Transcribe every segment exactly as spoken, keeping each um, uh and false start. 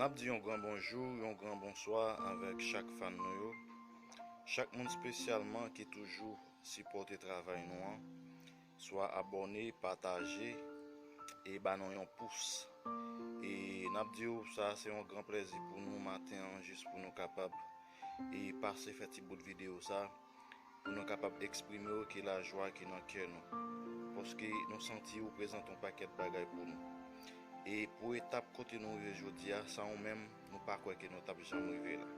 N ap di yon gran bonjou, yon gran bonswa avèk chak fan nou yo. Chak moun espesyalman ki toujou sipòte travay nou an, swa abòne, pataje, e ba nou yon pous. E n ap di w sa se yon gran plèzi pou nou maten an, jis pou nou kapab e pase fè ti bout videyo sa, pou nou kapab eksprime w ki lajwa ki nan kè nou. Paske nou santi ou prezante yon pakèt bagay pou nou. E pou etap kote nou rive jodi a, san ou menm, nou pa kwè ke nou t ap janm rive la.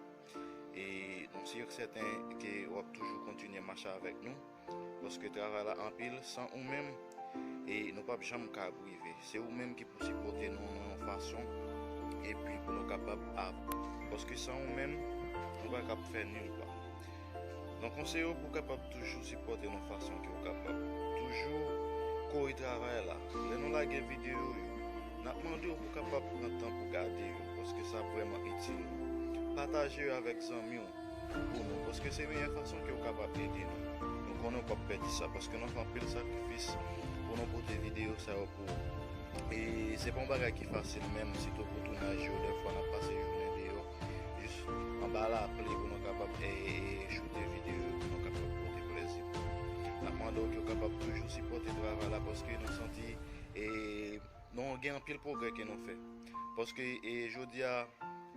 E nou si sèten ke w ap toujou kontinye mache avèk nou, paske travay la anpil, san ou menm, e nou p ap janm ka rive. Se ou menm ki pou sipòte nou nan yon fason, epi pou nou kapab avanse. Paske san ou menm, nou pa kab fè nil pa. Donk, konseye w pou w kapab toujou sipòte nou fason ke w kapab. Toujou kore travay la. Lè nou lage videyo yo, n ap mande w pou w kapab pran tan pou gade yo, paske sa vrèman itil nou. Pataje yo avèk zanmi w pou nou, paske se meyè fason ke w kapab ede nou. Nou konnen w p ap pèdi sa, paske nou fè anpil sakrifis pou nou pote videyo sa yo pou ou. E se pa yon bagay ki fasil menm, sitou pou tounaj yo, dèfwa n ap pase jounen deyò, jis anba lapli pou nou kapab, e, e, choute videyo, pou nou kapab pote plèzi pou nou. N ap mande w ke w kapab toujou sipòte travay la, paske nou santi, e, nou gen anpil pwogrè ke nou fè. Paske, e, jodi a,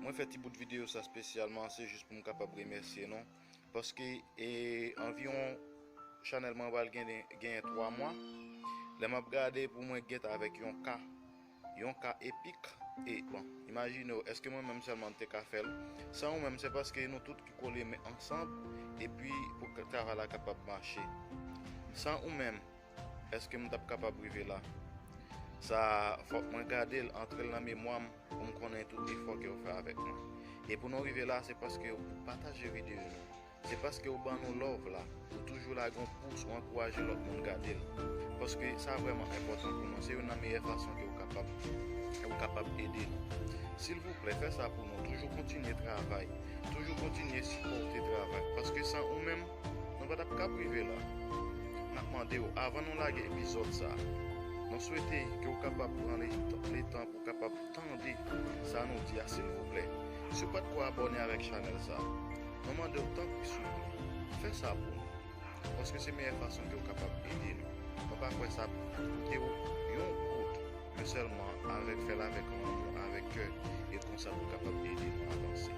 mwen fè ti bout videyo sa espesyalman, se jis pou m kapab remèsye nou. Paske, e, anviwon chanèl mwen pral genyen, genyen twa mwa. Lè m ap gade pou mwen gentan avèk yon ka, yon ka epik. E, bon, imajine w, èske mwen menm sèlman m te ka fè l? San ou menm, se paske nou tout ki kole men ansanm, epi pou k-, travay la kapab mache. San ou menm, èske m t ap kapab rive la? Sa, fòk mwen gade l, antre l nan memwa m, pou m konnen tout efò ke w fè avèk mwen. E pou nou rive la, se paske w pataje videyo nou. Se paske w ban nou love la. Ou toujou lage yon pous, ou ankouraje lòt moun gade l. Paske sa vrèman enpòtan pou nou. Se youn nan meyè fason ke w kapab, ke w kapab ede nou. Silvouplè, fè sa pou nou. Toujou kontinye travay. Toujou kontinye sipòte travay. Paske san ou menm, nou pa t ap kab rive la. N ap mande w, avan nou lage epizòd sa, nou swete ke w kapab pran le, letan pou w kapab tande sa nou di a, silvouplè. Si w pa t ko abòne avèk chanèl sa, nou mande w tanpri souple, fè sa pou nou. Paske se meyè fason ke w kapab ede nou. Nou pa kwè sa ap koute w yon goud, men sèlman avèk, fè l avèk lanmou, avèk kè, e konsa pou kapab ede nou avanse.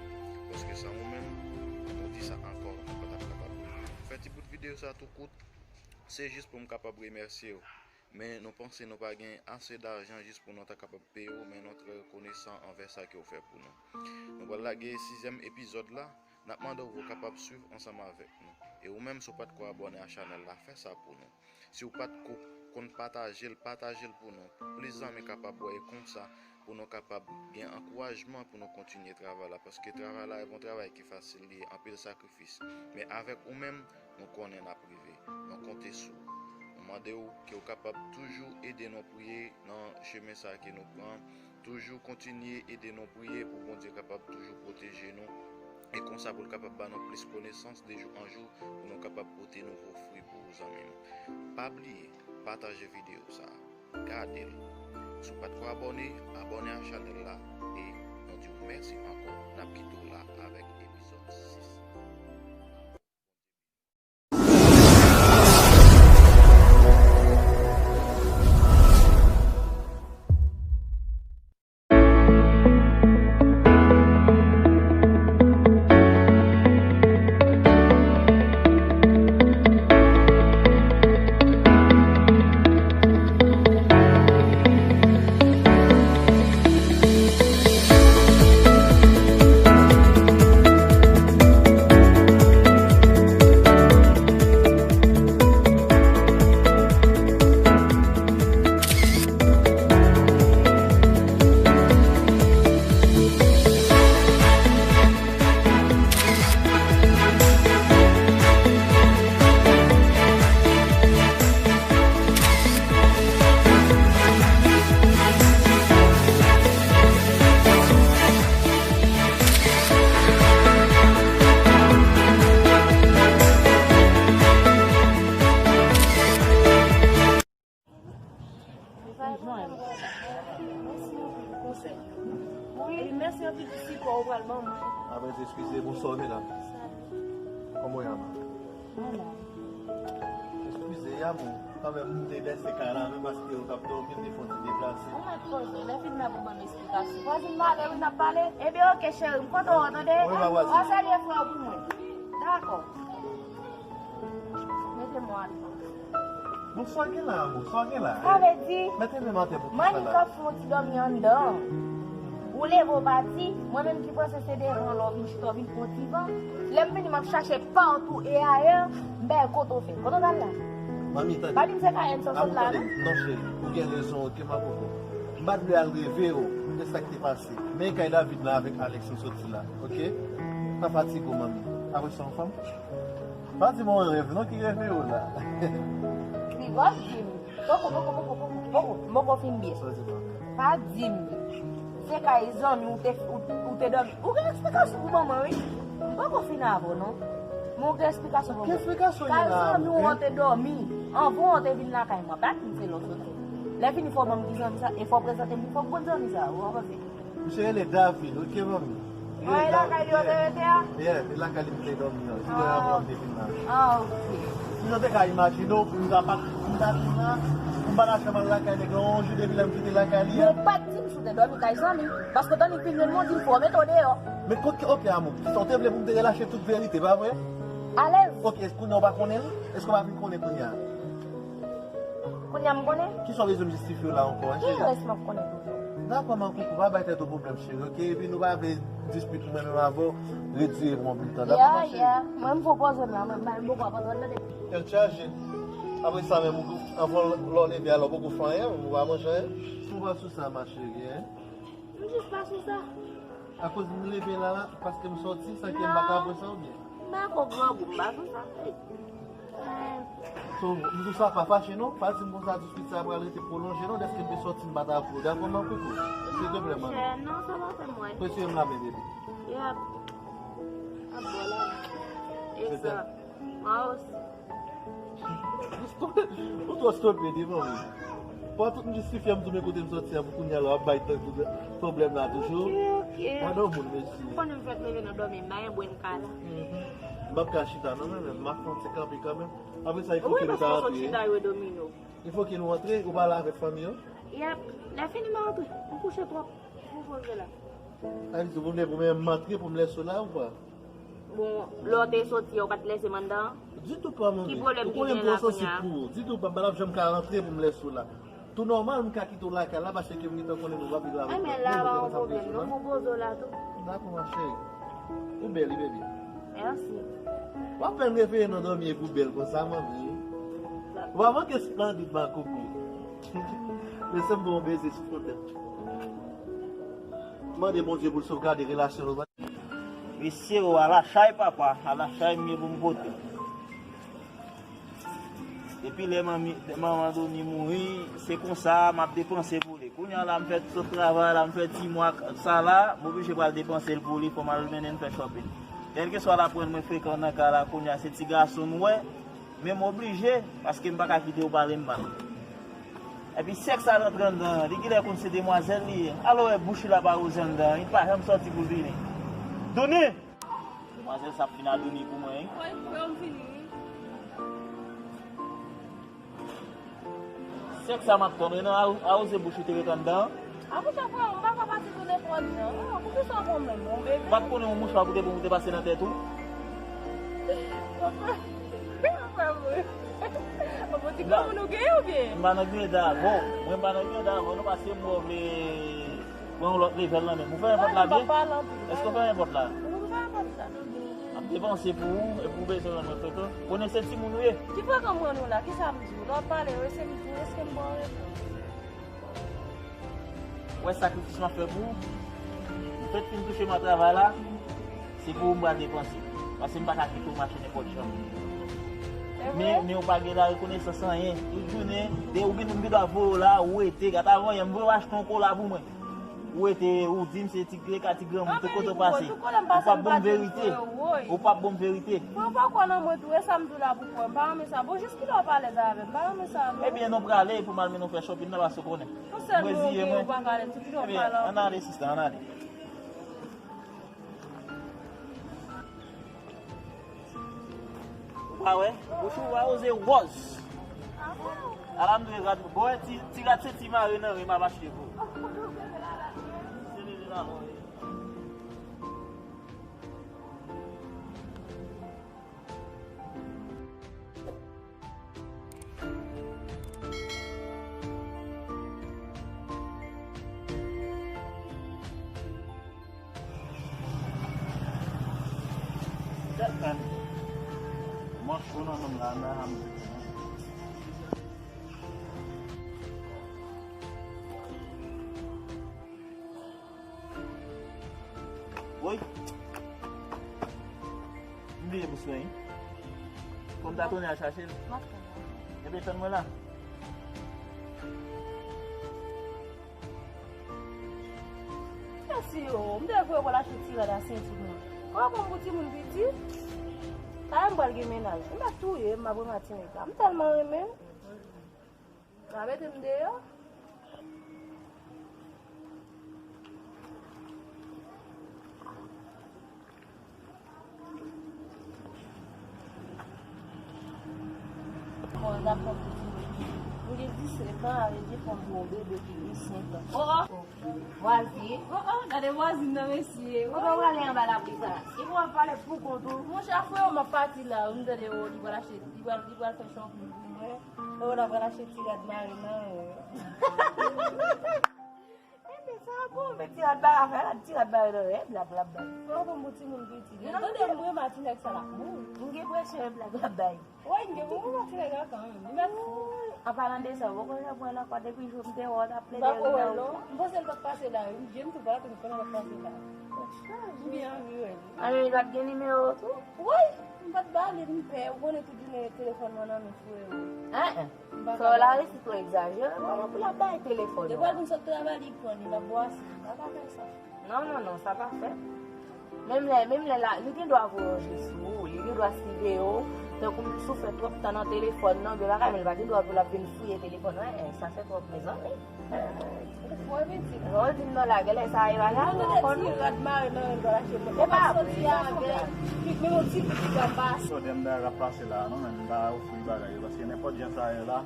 Paske san ou menm, nou di sa ankò, nou pa t ap kapab. Fè ti bout videyo sa tou kout, se jis pou m kapab remèsye w. Men nou panse nou pa gen ase dajan jis pou nou ta kapab peye w, men nou trè rekonesan anvè sa ke w fè pou nou. Nou pral lage sizyèm epizòd la. N ap mande w pou w kapab swiv ansanm avèk nou. E ou menm, si w pa t ko abòne a chanèl la, fè sa pou nou. Si w pa t ko konn pataje l, pataje l pou nou, pou plis zanmi kapab wè, e konsa, pou nou kapab gen ankourajman pou nou kontinye travay la, paske travay la, e pa yon travay ki fasil, li anpil sakrifis. Men avèk ou menm, nou konnen n ap rive. Nou konte sou ou. Nou mande w ke w kapab toujou ede nou priye nan chemen sa ke nou pran. Toujou kontinye ede nou priye pou Bondye kapab toujou pwoteje nou. E konsa pou l kapab ba nou plis konesans de jou an jou, pou nou kapab pote nouvo fwi pou ou, zanmi m. Pa bliye, pataje videyo sa a. Gade l. Si w pa t ko abòne, abòne a chanèl la. E nou di w mèsi ankò. N ap kite w la avèk epizòd sis. Mèsi anpil pou sipò ou pral ban mwen. Apre, eskize, bonswa, medam. Kòman w ye, ama? Mwen la. Eskize, amou. Kanmenm, m te bese kay la, men paske yo t ap dòmi, m te fè yon ti deplase. Ou mèt poze, lè fini n ap ban m esplikasyon. Vwazin m ale, wi, n ap pale. Ebyen, oke, cheri, m kontan wè w, tande? Wi, ma vwazin. Ou salye frè w pou mwen. Dakò. Mete mwen atò. Bon, sa w gen la, amou? Sa w gen la? Sa vle di, mete men m atè pou kisa la? Mannik ap fè yon ti dòmi anndan. Ou leve w pati, mwen menm ki panse se devan lè w vin chita w vin pran ti van. Lè m vini, m ap chache patou e ayè, m bay kote w fè. Kote w t al la? Manmi, tande. Pa di m se K N sa w sot la, non? Non, cheri, ou gen rezon, oke, makoko. M pa t vle al reve w de sa k te pase. Men kay David la avèk Alex nou soti la, oke? Pa fatige w, manmi. Apre sa, yon fanm? Pa di m yon rèv, non, ki reveye w la. Li gòl di m. Poko, poko, poko, poko, poko, m poko fin byen. Sa se pa. Pa di m. Se kay zanmi ou te, ou, ou te dòmi. Ou gen eksplikasyon pou ban mwen, wi. M poko fin avè w, non. Men ou gen eksplikasyon pou mwen. Ki eksplikasyon? Kay zanmi ou an te dòmi. Anvan ou te vin lakay mwen. Pa di m se lòt soti. Lè fini fò w ban m ki zanmi sa, e fò w prezante m, fò w konn zanmi sa, ou konprann? Misye rele David, oke, manmi? An, e lakay li yo te rete a? Yeah, e lakay li m te dòmi an. Ti lè avan m te vin la. Ah, oke. Si nou te ka imajine w, m ta pa, m ta vin la, m pa ta janm al lakay nèg lan yon jou depi lè m kite lakay li a. Men ou pa t di m si w te dòmi kay zanmi, paske tann li fin jwenn mwen, di m fò w mete w deyò. Men kote, oke, amou, kisa w te vle pou m te relache tout verite, pa vre? Alèz. Oke, kounye a w pa konnen l? Èske w pa vin konnen kounye a? Kounye a m konnen? Kisa w bezwen m jistifye w la ankò, en, cheri? Ki rès m ap konnen toujou? Dakò, makoko, pa bay tèt ou pwoblèm, cheri, oke? Epi nou pa vle dispit mwen menm avè w, redire pou yon bout tan. Dakò, ma cheri? Ya, ya. Mwen, m fon pòzon la, mwen, mwen, m poko ap antre anndan. Tèt chaje. Apre sa menm, ou, anvan lè w leve a la, ou poko fè anyen, ou pa manje anyen? Ou pa sou sa, ma cheri, en? M jis pa sou sa. Akoz m leve la, la, paske m sòti san ke m pa ka pran sa oubyen? M pa ko grangou, m pa sou sa. So, m sou sa, pa fache non, pa di m konsa tousuit sa pral rete pwolonje non, dèske m te sòti m pa ta pou, dakò, makoko? Silteplè, manmi. Monchè, non, sa pa fè m wè. Prese m la men, bebe. Yap. Ap bò la. E sa. Mwen osi. Ou twò estopede, manmi. Pran tout m jistifye m tou men kote m sòti a pou kounye a la w ap bay tankou pwoblèm la toujou. Oke, oke. Gade yon moun, mesye. Ou konnen m fèk leve nan dòmi, m pa gen bwen m ka la. Mhm. M p ap ka chita non, men m ap fè yon ti kanpe kanmenm. Apre sa, il faut que nou ka rantre. Wi, paske w sot chita yo domine w. Il faut que nou rantre, ou pale avèk fanmi yo. Yap, lè fini m rantre. M kouche twòp. Pou poze la. Sa vle di ou vle pou mwen m antre pou m lèse w la ou pa? Bon, lè w te soti a, ou pa t lèse m anndan? Ditou pa, manmi. Ki pwoblèm ki gen la kounye a? Ou konnen m twò sansib pou ou. Ditou pa, m pa t ap janm ka rantre pou m lèse w la. Tou nòmal, m ka kite w lakay la, paske m gentan konnen nou p ap viv la avèk mwen. Enben, la pa yon pwoblèm, non, m poze w la tou. Dakò, ma cheri. Ou bèl, wi, baby. Mèsi. W apèn reveye nan dòmi epi w bèl konsa, manmi. W pa manke splandid, ma koukou. Lese m ba w yon beze sou fwonn tèt. Mande Bondye pou l sovgade relasyon nou. Mesye o, ala chay papa, ala chay m gen pou m pote. Depi lè manmi, manman Doni mouri, se konsa m ap depanse pou li. Kounye a la m fè tout travay la, m fè ti mwa sa la, m oblije pral depanse l pou li, fò m al mennen l fè shopping. Kèlkeswa l ap rann mwen frekan nan kay la, kounye a se ti gason m wè, men m oblije, paske m pa ka kite yo pale m mal. Epi sèks sa rantre anndan, li genlè konn se demwazèl li ye. Al wè bouch li la pa woze anndan, li pa janm sòti pou l vini. Doni! Demwazèl sa ap fin a Doni pou mwen, wi. Woy, frè m vini, wi. Sèks sa m ap tann, wi, non, a, a woze bouch li te ret anndan. A, mouche, frè m, m pa ka pase sou nenpòt jan. Ah, poukisa w pran menm, mon bebe? Ou pa t konnen yon mouchwa pou te bon pou te pase nan tèt ou? Frè m, frè m, wi. Bon, ti granmoun ou genyen oubyen? M pa nan greda avè w. Mwen, m pa nan greda avè w, non, paske m wè w vle pran yon lòt level nan men m. Ou fèmen pòt la byen? Èske ou fèmen pòt la? Wi, m fèmen pòt la. M ap depanse pou ou, epi ou bezwen rann mwen frekan. Konnen se timoun ou ye. Ki frekan m rann ou la? Kisa m di w? Lè w ap pale, wi, se m di w, èske m ba w rezon? Ou wè sakrifis m ap fè pou ou? M fèk fin touche mwa travay la, se pou ou m pral depanse. Paske m pa ka kite w mache nenpòt jan. Men, men ou pa gen larekonesans anyen. Tout jounen, de ou gen, m gen dwa voye w la, ou rete. Gade avan yè, m voye w achte yon kola pou mwen. Ou rete, ou di m se ti greka, ti granmoun, tout kote w pase. Ou p ap ban m verite. Ou p ap ban m verite. Frè, ou pa kwè nan mwen tou, e sa m di w la pou kwè. M pa renmen sa. Bon, jis kite w pale avè m. M pa renmen sa, non. Ebyen, nou prale pou m al mennen w fè shopping nan, paske w konnen. Yon sèl moun ou gen, ou pa pale, tout jan w pale anpil. Ebyen, ann ale, sista, ann ale. Pa wè? Bouch ou pa oze wòz. Ala m dwe rad. Bon, wè, ti, ti rad se ti mare nan ren m ap achte pou ou. Se leve la, bon, wè. Manch ou nan men m la, nan. Woy. M bliye bous mwen, wi. Fò m ta tounen al chache l. M ap tann ou. Ebyen, tann mwen la. Mèsi, o. M te vle w al achte ti rad a senti mwen. Kòman pou timoun piti? Talè m pral gen mennaj. M ap touye m, m ap rematen nèg la. M tèlman renmen l. Sa mete m deyò. Bon, l ap pran pou timoun. M gen disèt an, sa vle di fò m gen yon bebe ki gen senk an. O, o! Vwazin. O, o, gade vwazin nan, mesye. Kote w prale anba lapli sa? Si w ap pale pou kont ou. Monchè, freo, m ap pati la, wi, m tande, o, li pral achte, li pral, li pral fè shopping pou mwen. O, l ap pral achte ti rad mare nan, wi. Ebyen, sa bon, men ti rad mare, afè la, ti rad mare nan, e blag l ap bay. Freo, bon, bon timoun piti. Li tande m, wi, Matinèg sa la. M gen presyon, e blag l ap bay. Woy, m gen pou mwen pati nèg la kanmenm. Li mèt fou. An palan de sa, ou poko janm pran l ankò depi jou m te wè w t ap plede ri nan wout la. M panse l pa t pase la, wi. M je m tou pa t konnen l ap pase la. M byen anvi wè li. An, li pa t gen nimewo w tou? Woy, m pa t ba li, m pè. Ou konnen tout jounen telefòn mwen nan men freo. An, an. Freo la resi twò egzajere, kòman pou l ap bay telefòn ou? Depi l vin sot travay, li pran li, l ap bwase. L pa ka fè sa. Non, non, non, sa pa fèt. Menm lè, menm lè la, li gen dwa voye yon je sou ou, li gen dwa siveye w. Tankou si w fè twòp tan nan telefòn nan, oubyen bagay, men li pa gen dwa pou l ap vin fouye telefòn nan, en, sa fè twòp, mezanmi. Ou di m nan la, genlè sa e bagay, ou konn. Ti rad mare nan, l pral achte pou mwen. E pa vre, sa se yon bagay. Menm yon ti pitit ap pase. Jodi a m ta rap pase la, non, men m ta ofri bagay yo, paske nenpòt jan sa ye la,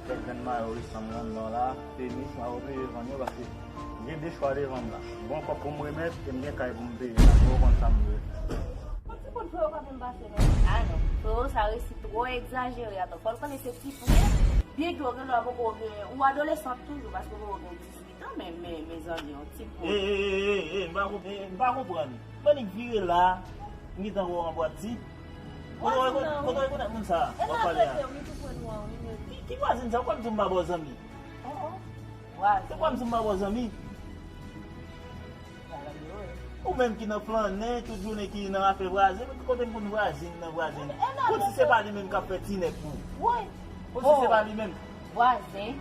Kèk grenn mayo resan m anndan la, tenis, m ap oblije vann yo paske m gen de chwa devan m la. Gon kòb pou m remèt e m gen kay pou m peye. Paske ou konn sa m vle. Yon ti kout freo pa vin pase non. A non, freo sa resi twò egzajere atò. Fò l konnen se ti frè. Byen ke w gen dwa poko gen, ou adolesan toujou paske w poko gen dizuit an, men, men, mezanmi, yon ti frè. E, e, e, e, e, m pa konp-, e, m pa konprann. M annik vire la, m gentan wè w anba di. Kote w rekonèt, kote w rekonèt moun sa a w ap pale a? Ki, ki vwazin sa? Ou kwè m di w m pa ba w zanmi? Ou kwè m di w m pa ba w zanmi? Ou menm ki nan flannen, tout jounen ki nan afè vwazen, men ki kote m konn vwazin nan vwazen? Kòmsi se pa li menm k ap fè ti nèg pou ou. Kòmsi se pa li menm. Vwazen.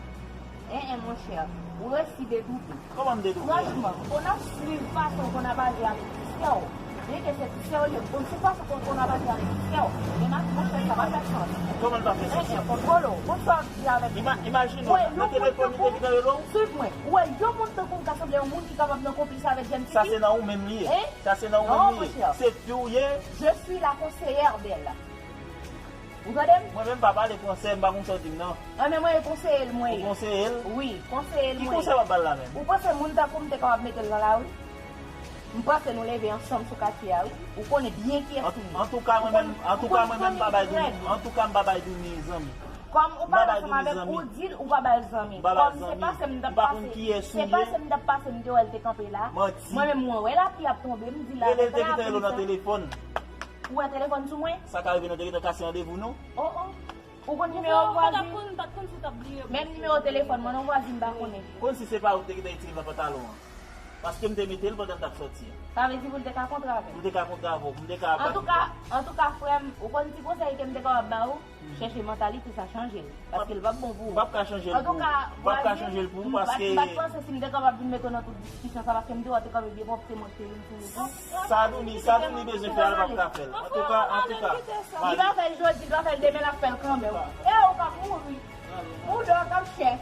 En, en, monchè, ou resi dedoute. Kòman m dedoute? Franchman, ou konn ap swiv fason ou konn ap aji avèk ti sè w. Byenke se ti sè w li ye, ou konn swiv fason ou konn ap aji avèk ti sè w. Men monchè, sa pa fè sans. Kòman l pa fè sans? En, en, kontwole w. Ou konn sa w ap di avèk li. Ima-, imajine w, nan telefòn li te gentan rele w? Swiv mwen. Ou wè yon moun tankou m ka sanble yon moun ki kapab nan konplis avèk jèn fi? Sa se nan ou menm li ye. Sa se nan ou menm li ye. Se fi w ye. Je suis la conseillère d'elle. Ou tande m? Mwen menm pa pale fransè, m pa konn sa w di m nan. An, men mwen e konseye l, mwen ye. Ou konseye l? Wi, konseye l mwen ye. Ki konsèy w ap ba l la menm? Ou panse moun tankou m te kapab mete l nan lari? M panse nou leve ansanm sou katye a, wi. Ou konnen byen kiyès nou ye. Antouka, mwen menm, antouka, mwen menm, m pa bay Douni, antouka, m pa bay Douni zanmi. Kòm ou pale ansanm avèk ou, di l ou pa ba l zanmi. Kòm se pase m t ap pase, se pase m t ap pase, m te wè l te kanpe la. Mwen menm mwen wè lapli ap tonbe, m di l avèk lapli sa. Ou wè telefòn sou mwen? Sa ka rive nou te gentan kase randevou nou. O, o. Ou konn nimewo vwazin? Menm nimewo telefòn mwen, non, vwazin m pa konnen. Kòmsi se pa ou ki te gentan itilize pantalon an? Paske m te mete l pandan m t ap sòti a. Sa vle di pou l te ka kontre avè m? Pou l te ka kontre avè w, pou m te ka... Antouka, antouka, frè m, ou konn ti konsèy ke m te kapab ba ou? Chèche mantalite sa, chanje l. Paske l p ap bon pou ou. M p ap ka chanje l pou ou. M p ap ka chanje l pou ou paske... M pa t panse si m te kapab vin mete w nan tout diskisyon sa, paske m te wè w te kanpe byen pwòp, se mwen ki te vin sou ou. Sa Douni, sa Douni bezwen fè a, l p ap ka fè l. Antouka, antouka. Li pa fè l jodi, li pa fè l demen, l ap fè l kanmenm. E ou p ap mouri. Ou dò k ap chè.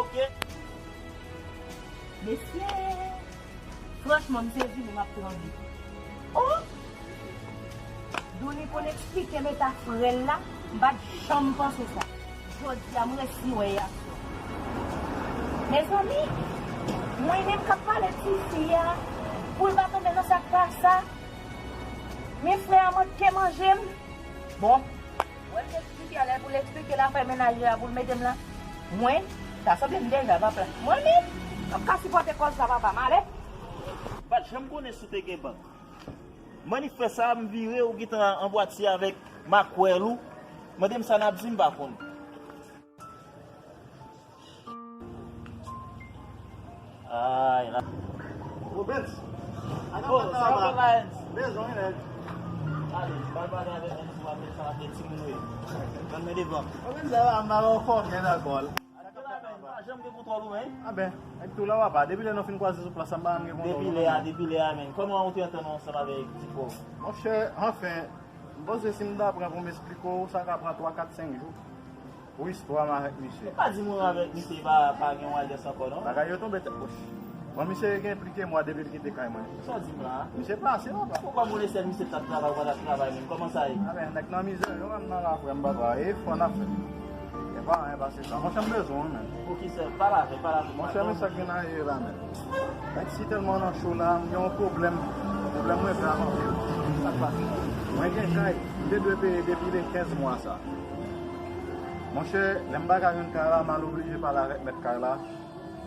Ok. Mesye, franchman, m sezi, men m ap tranble. Oh! Pou li konn eksplike m eta frè l la, m pa t janm panse sa. Jodi a, m resi wè y aswè. Mezanmi, mwen menm k ap pale tifi a, pou l pa tonbe nan sa k pa sa. Men frè a manke manje m. Bon, wè l te eksplike a, lè pou l eksplike l afè mennaj li a pou l mete m la. Mwen, ta sanble m deja papa. Mwen menm, m ap ka sipòte kòz sa papa, m ale. M pa t janm konnen si w te gen bank. Mannifè sa a, m vire, ou gentan anbwati avèk makwèl ou. Mande m sa n ap di, m pa konn. Ay, la. Ô, Bens. Ô, sa w fè la, Ens? Bezwen, wi, nèg. Ale, pa pale avèk Ens, w ap sa ap de timoun, wi. Ann men devan. Ô, Bens, sa va, m pa wè w fò byen ankò. Pa janm gen kontwòl ou, men. A ben, ak tou la, papa, depi lè nou fin kwaze sou plas la, m pa janm gen kontwòl ou, non. Depi lè a, depi lè a, men. Kòman ou te antann ansanm avèk ti frè w? Monchè, anfen, m panse si m ta pran pou m esplike w, sa ka pran twa, kat, senk jou. Pou istwa m avèk misye. Ou pa di moun avèk misye pa, pa gen yon alyans ankò, non? Bagay yo tonbe tèt. Bon, misye gen plizyè mwa depi l kite kay mwen. Sa w di m la a? Misye pase, papa. Poukwa moun esèl misye t ap travay, ou pa t ap travay menm? Kòman sa ye? A ben, nèg nan mizè, yo menm nan lafrè, m pa travay. E fò n ap fè. E pa anyen pase sa. Monchè, m bezwen w, menm. Poukisa? Pale avè m, pale avè m. Monchè, men sa k vin arive la, menm. Nèg si tèlman nan cho la, m gen yon pwoblèm. Pwoblèm mwen grav anpil. Sa k pase? Mwen gen kay, m te dwe peye depi le kenz mwa sa. Monchè, lè m pa ka jwenn kay la, m al oblije pale avèk mèt kay la.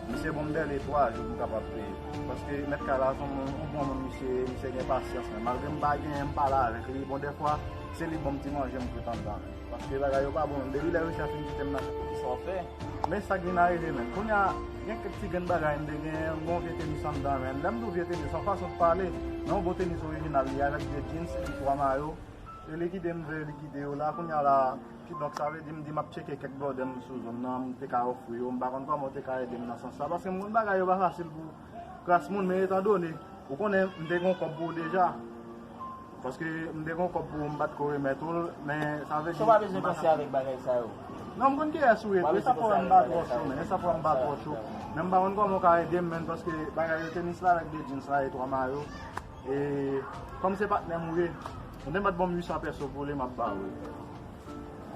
Misye ban m dèle twa jou pou m kapab peye. Paske mèt kay la se yon moun, yon bon moun misye ye, misye gen pasyans, men malgre m pa genyen, m pale avèk li. Bon, dèfwa, se li ban m ti manje m kwit anndan. Paske bagay yo pa bon. Depi lè Richard fin kite m nan. Kisa w fè? Men sa k vin arive, men. Kounye a, gen kèk ti grenn bagay m te genyen, m gen yon vye tenis anndan, men. Lè m di w vye tenis, se yon fason de pale. Men yon bon tenis orijinal li, avèk de jeans epi twa mayo. E likide m vle likide yo la, kounye a la, kidonk sa vle di m di m ap tcheke kèk blòdè m sou zòn nan, m te ka ofri yo, m pa konn kòman yo te ka ede m nan sans sa, paske m konn bagay yo pa fasil pou kras moun, men etandone, ou konnen m te gen yon kòb pou ou deja, paske m te gen yon kòb pou ou, m pa t ko remèt ou l, men sa vle di. So w pa bezwen panse avèk bagay sa yo. Non, m konn kiyès ou ye tou, e sa fè m pa twò cho, men, e sa fè m pa twò cho. Men m pa konn kòman w ka ede m, men, paske bagay yo, tenis la avèk de jeans la e twa mayo. E kòm se patnè m ou ye, ou te mèt ban m uit san pèso pou li, m ap ba ou.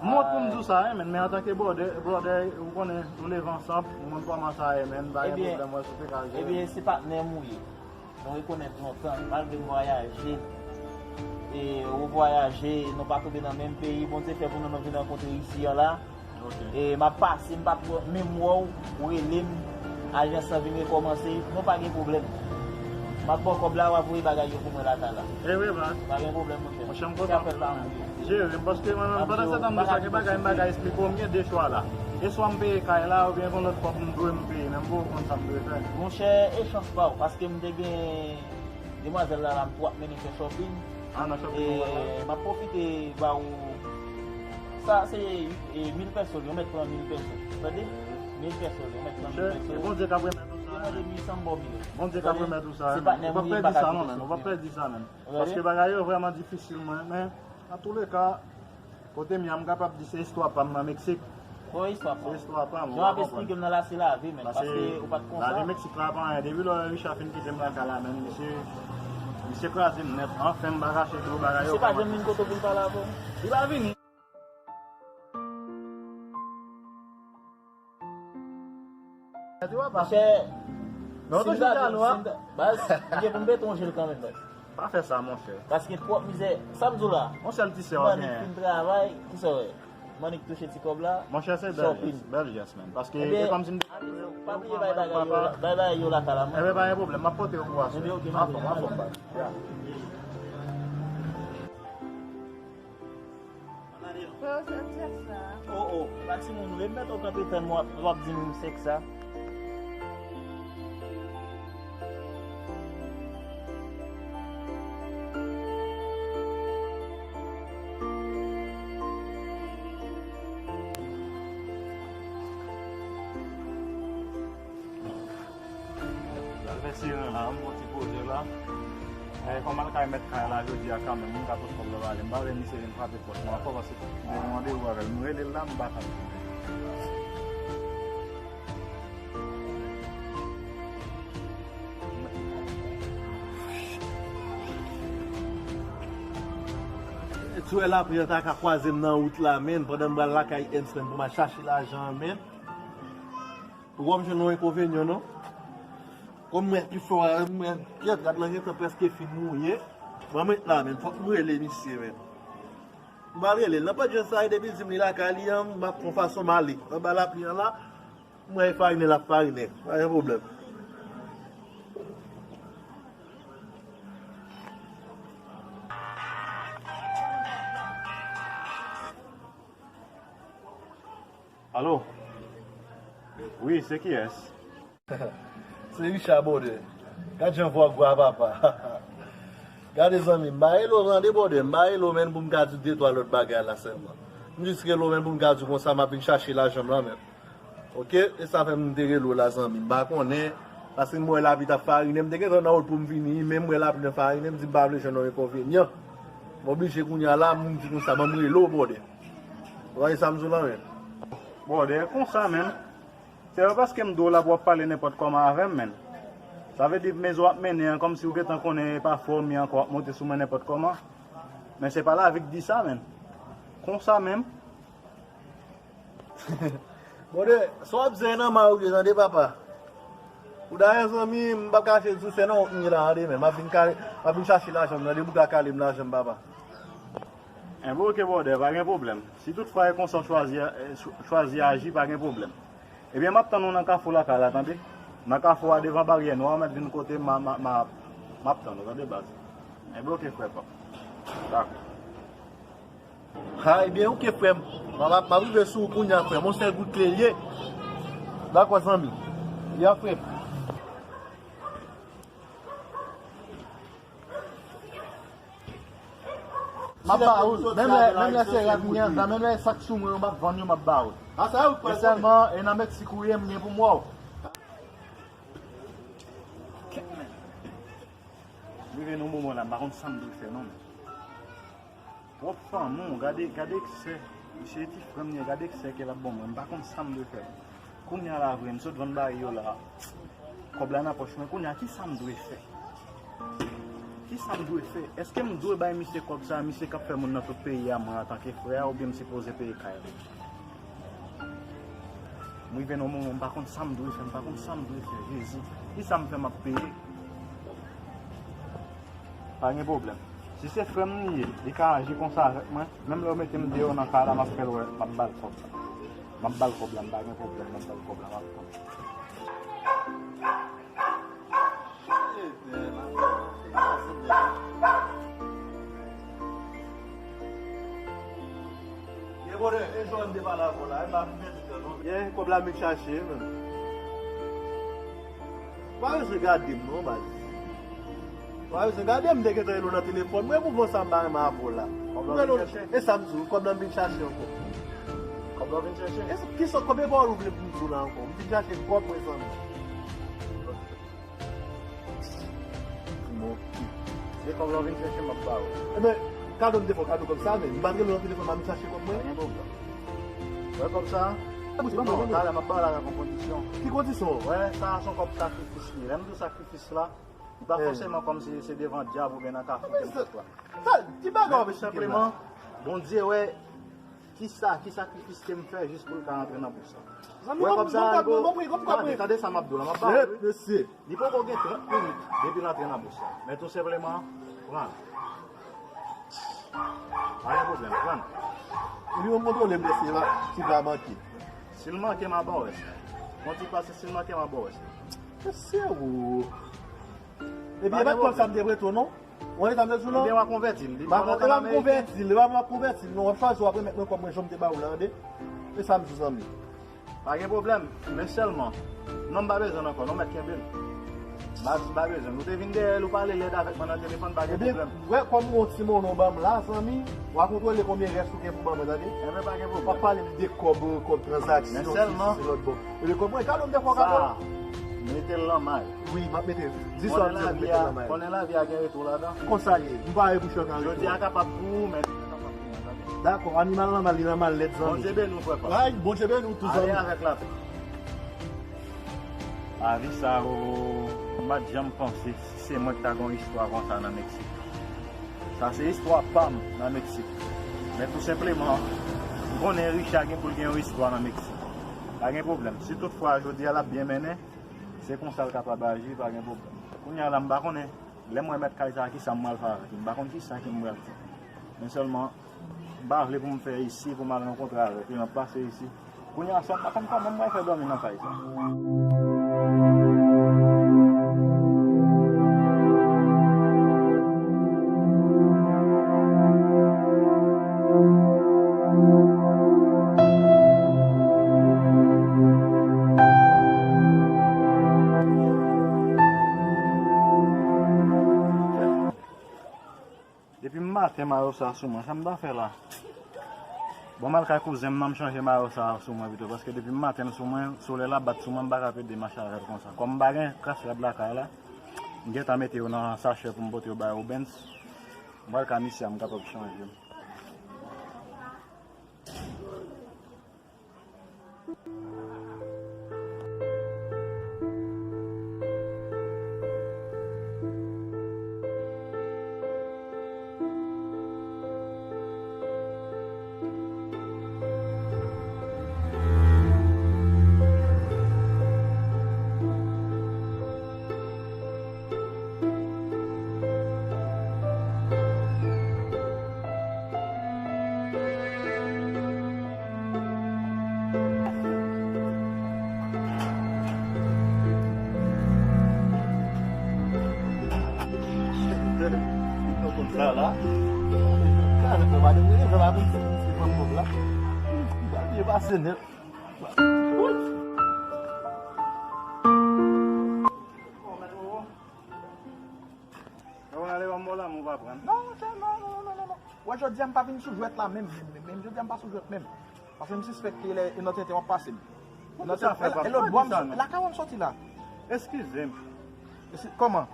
M wont pou m di w sa, wi, men, men antanke brother, brother, ou konnen, nou leve ansanm, ou konn kòman sa ye, men, pa gen pwoblèm, wè, si w te ka jere. Ebyen, se patnè m ou ye. Nou rekonèt lontan, malgre m vwayaje, e ou vwayaje, nou pa tonbe nan menm peyi, Bondye fè pou nou, nou vin rankontre isi a la. E m ap pase, m p ap menm wè w, ou rele m, ajans lan vin rekòmanse, nou pa gen pwoblèm. M ap ba w kòb la, w a voye bagay yo pou mwen lakay la. E vre, baz. Pa gen pwoblèm, monchè. Monchè, m kontan pou ou, men. Jere m, paske mwen menm, pandan se tan m di sa, gen bagay m pa ka esplike w, m gen de chwa la. E swa m peye kay la, oubyen gen lòt kòb m dwe m peye, men m poko konn sa m dwe fè. Monchè, e chans pa w, paske m te gen demwazèl la, la, m tou ap mennen fè shopping. Ah, nan shopping ou wè la? E m ap pwofite ba ou. Sa se, e, mil pèso, yo mèt pran mil pèso. Tande? Mil pèso, yo mèt pran mil pèso. E Bondye k ap remèt ou sa, men. Yo mande uit san m ba w mil. Bondye k ap remèt ou sa, men. Ou p ap pèdi sa non, men. Ou p ap pèdi sa, men. Paske bagay yo vrèman difisil, mwen, men, nan touleka, kote m ye a, m kapab di se istwa pa m nan Meksik. Bon, istwa pa w. Se istwa pa m, ou pa konprann. Jan w ap esplike m nan la, se lavi, men. Paske ou pa t konsa. Lavi Meksik la pa anyen. Depi lè Richard fin kite m lakay la, men, misye, misye kraze m nèt. Anfen, m pa kache tou, bagay yo vrèman difisil. Misye pa janm vin kote w pou l pale avè w? Li pa vini. Monchè, si m ta di, si m ta, baz, m gen pou m pete yon je l kanmenm, baz. Pa fè sa, monchè. Paske pwòp mizè, sa m di w la. Yon sèl ti sè w genyen. Mannik fin travay, kisa w wè? Mannik touche ti kòb la. Monchè, se bèl jès, bèl jès, men. Paske e kòmsi m te, pa bliye bay bagay yo, bay bagay yo lakay la, man. Ebyen, pa gen pwoblèm, m ap pote yo pou w aswè. Ebyen, oke, m ap fè w, m ap fè w, baz. Frè, se m sèk sa. O, o, pa timoun, ou vle mèt ou kanpe tann mwen, w ap di m sèk sa. Pral fè siren la, m gon ti poze la. Men kòm al kay mèt kay la jodi a kanmenm, m ka pot kòb la ba li. M pa vle misye vin frape pòt mwen ankò paske m gen yon randevou avè l. M rele l la, m pa ka. Si w wè lapli an ta ka kwaze m nan wout la, menn, pandan m pral lakay Ernst, menn, pou m al chache lajan an, menn. Ou wè m jwenn yon enkonvenyan, non? Kòm mwen pi fò a, mwen, kèt, rad lan gentan prèske fin mouye. Mwen, mwen la, menn, fòk m rele misye, menn. M pral rele l. Nan pòt jan sa, depi l di m li lakay li an, m ap fè yon fason m ale. Anba lapli an la, m wè farinen l ap farinen. Pa gen pwoblèm. Alo? Wi, se kiyès? Se Richard, brother. Gad jan vwa gwa, papa. Gade, zanmi, m pa rele w tande, brother. M pa rele w, menn, pou m ka di w de twa lòt bagay la sèlman. M jis rele w, menn, pou m ka di w konsa m ap vin chache lajan m lan, menn. Oke? E sa fè m te rele w la, zanmi. M pa konnen, paske m wè lapli t ap farinen. M te gentan nan wout pou m vini, men m wè lapli nan farinen, m di m pa vle jwenn yon enkonvenyan. M oblije kounye a la, m di konsa, ban m rele w, brother. Ou wè sa m di w la, menn? Brother, konsa, menn. Se pa paske m di w la pou w ap pale nenpòt kòman avè m, menn. Sa vle di, men w ap mennen an, kòmsi w gentan konnen e pa fòm li ankò, w ap monte sou mwen nenpòt kòman. Men se pa lavi k di sa, menn. Konsa menm. Brother, sa w ap di a nan may ou ye, tande, papa. Ou dayè, zanmi, m p ap kache di w, se nan wont m ye la, tande, menn. M ap vin kale, m ap vin chache lajan m, tande, pou w ka kale m lajan m, papa. Enben, oke, brother, pa gen pwoblèm. Si toutfwa e konsa w chwazi, eh, chw-, chwazi aji, pa gen pwoblèm. Ebyen, m ap tann ou nan kafou lakay la, tande. Nan kafou a, devan baryè nwa, ou mèt vin kote m, m, m, m, m ap tann ou, tande, baz. Enben, oke, frè pa m. Dakò. Ha, ebyen, oke, frè m. M ap, m ap rive sou ou kounye a, frè m. Yon sèl gout kle l ye. Dakò, zanmi. Ya, frè m. M ap ba ou, menm lè, menm lè se rad m gen anndan, menm lè e sa k sou mwen yo, m ap vann yo, m ap ba ou. E sèlman, e nan Meksik ou ye, m gen pou m wè w. M rive nan moman la, m pa konn sa m dwe fè non, men. Pwòp fanmi w, gade, gade eksè. Misye ti frè m li ye, gade eksè ke l ap ban mwen. M pa konn sa m dwe fè. Kounye a la vre, m sot vann bagay yo la. Kòb la nan pòch mwen. Kounye a, kisa m dwe fè? Kisa m dwe fè? Èske m dwe bay misye kòb sa a, misye k ap fè moun nan tout peyi a, mwen antanke frè a, oubyen m sipoze peye kay la? M rive nan moman, m pa konn sa m dwe fè, m pa konn sa m dwe fè, Jezi. Kisa m fè m ap peye? Pa gen pwoblèm. Si se frè m li ye, li ka aji konsa avèk mwen, menm lè yo mete m deyò nan kay la, m ap fè l wè, m ap ba l kòb la. M ap ba l kòb la, m pa gen pwoblèm, m ap ba l kòb la, m ap tann. Ye, brother, e jan m te pale avè w la, e pa vin pèdi tan non. Ye, kòb la m vin chache, menn. Pa bezwen gade m non, baz. Pa bezwen gade m, m te gentan rele w nan telefòn. Mwen, mouvman sa m pa renmen avè w la. Kòb la w vin chache? E sa m di w, kòb la m vin chache ankò. Kòb la w vin chache? E sa, kisa, konbyen pawòl ou vle pou m di w la ankò? M vin chache kòb mwen, zanmi. Bon. Se kòb la w vin chèche, m ap ba ou. Ebyen, kado m te fè w kado kòb sa, men m pa t rele w nan telefòn, m ap chache kòb mwen. Pa gen pwoblèm. Wè kòb sa? Non, talè m ap ba w l avèk yon kondisyon. Ki kondisyon? Wè, sa a se yon kòb sakrifis li ye. Lè m di w sakrifis la, li pa fòseman kòmsi se devan dyab oubyen nan kafou ke m sot la. Sa, ki bagay w ap eksplike m la? Senpleman, Bondye wè Ki sa, ki sakrifis ke m fè jis pou l ka rantre nan bous la? Zanmi, wè kòb sa a, li poko, tande, tande sa m ap di w la, m ap ba w, wi. Mesye. Li poko gen trant minit depi l antre nan bous la. Men tou senpleman, pran l. Pa gen pwoblèm, pran l. Epi w kontwole m, mesye, si pa manke. Si l manke, m a ba w rès la. Yon ti pase, si l manke, m a ba w rès la. Mesye, o. Epi e pa t kòb sa m te prete w, non? Ou konn sa m te di w la? Ebyen, w a konvèti l. Li pa konvèti l, li pa konvèti l, non. W ap chwazi, w ap remèt mwen kòb mwen jan m te ba ou la, tande. E sa m di w, zanmi. Pa gen pwoblèm, men sèlman, non, m pa bezwen l ankò, non, mèt kenbe l. M pa, m pa bezwen l. Ou te vin dèyè l, ou pale lèd avèk mwen nan telefòn, pa gen pwoblèm. Ebyen, wè, kòm ou gon ti monnen w ban m la, zanmi, w a kontwole konbyen rès ou gen pou ban mwen, tande. Ebyen, pa gen pwoblèm. W ap pale m de kòb, kòb tranzaksyon, sesi, lòt bò. Ebyen, kòb mwen, kado m te fè w kado? Sa, mete l nan may. Wi, m ap mete. Di sa w ap di, mete nan may. Konnen lavi a gen retou ladan. Konsa l ye. M pare pou chòk an retou. Jodi a kapab pou ou, men demen kapab pou mwen, tande. Dakò, animal nan mal, li nan mal nèt, zanmi. Bondye beni w, frè pa m. Ay, Bondye beni w tou, zanmi. Ale avèk lapè. Lavi sa, o, m pa t janm panse si se mwen ki ta gen yon istwa konsa nan Meksik. Sa se istwa pa m nan Meksik. Men tou senpleman, m konnen Richard gen pou l gen yon istwa nan Meksik. Pa gen pwoblèm. Si tout fwa jodi a l ap byen mennen, se konsa l kapab aji, pa gen pwoblèm. Kounye a la, m pa konnen, lè m wè mèt kay sa a, kisa m pral fè avèk li. M pa konn kisa ke m pral fè. Men sèlman, m pa vle pou m fè isi, pou m al rankontre avèk li, m ap pase isi. Kounye a, sa m pa konn kòman m pral fè dòmi nan kay sa. Depi maten mayo sa sou mwen, sa m ta fè la? Bon, m al kay kouzen m nan, m chanje mayo sa sou mwen pito, paske depi maten l sou mwen, solèy la bat sou mwen, m pa ka pede mache avè l konsa. Kòm m pa gen kras rad lakay la, m gentan mete yo nan sachè pou m pote yo bay Obens. M pral ka misye a, m kapab chanje m. Wè, jodi a m pa vin sou jwèt la menm, menm, menm, menm. Jodi a m pa sou jwèt menm. Paske m sispèk ke lè e nan tenten w ap pase m. Nan tenten, e lòt bò m lakay w m soti la. Eskize m. Kòman?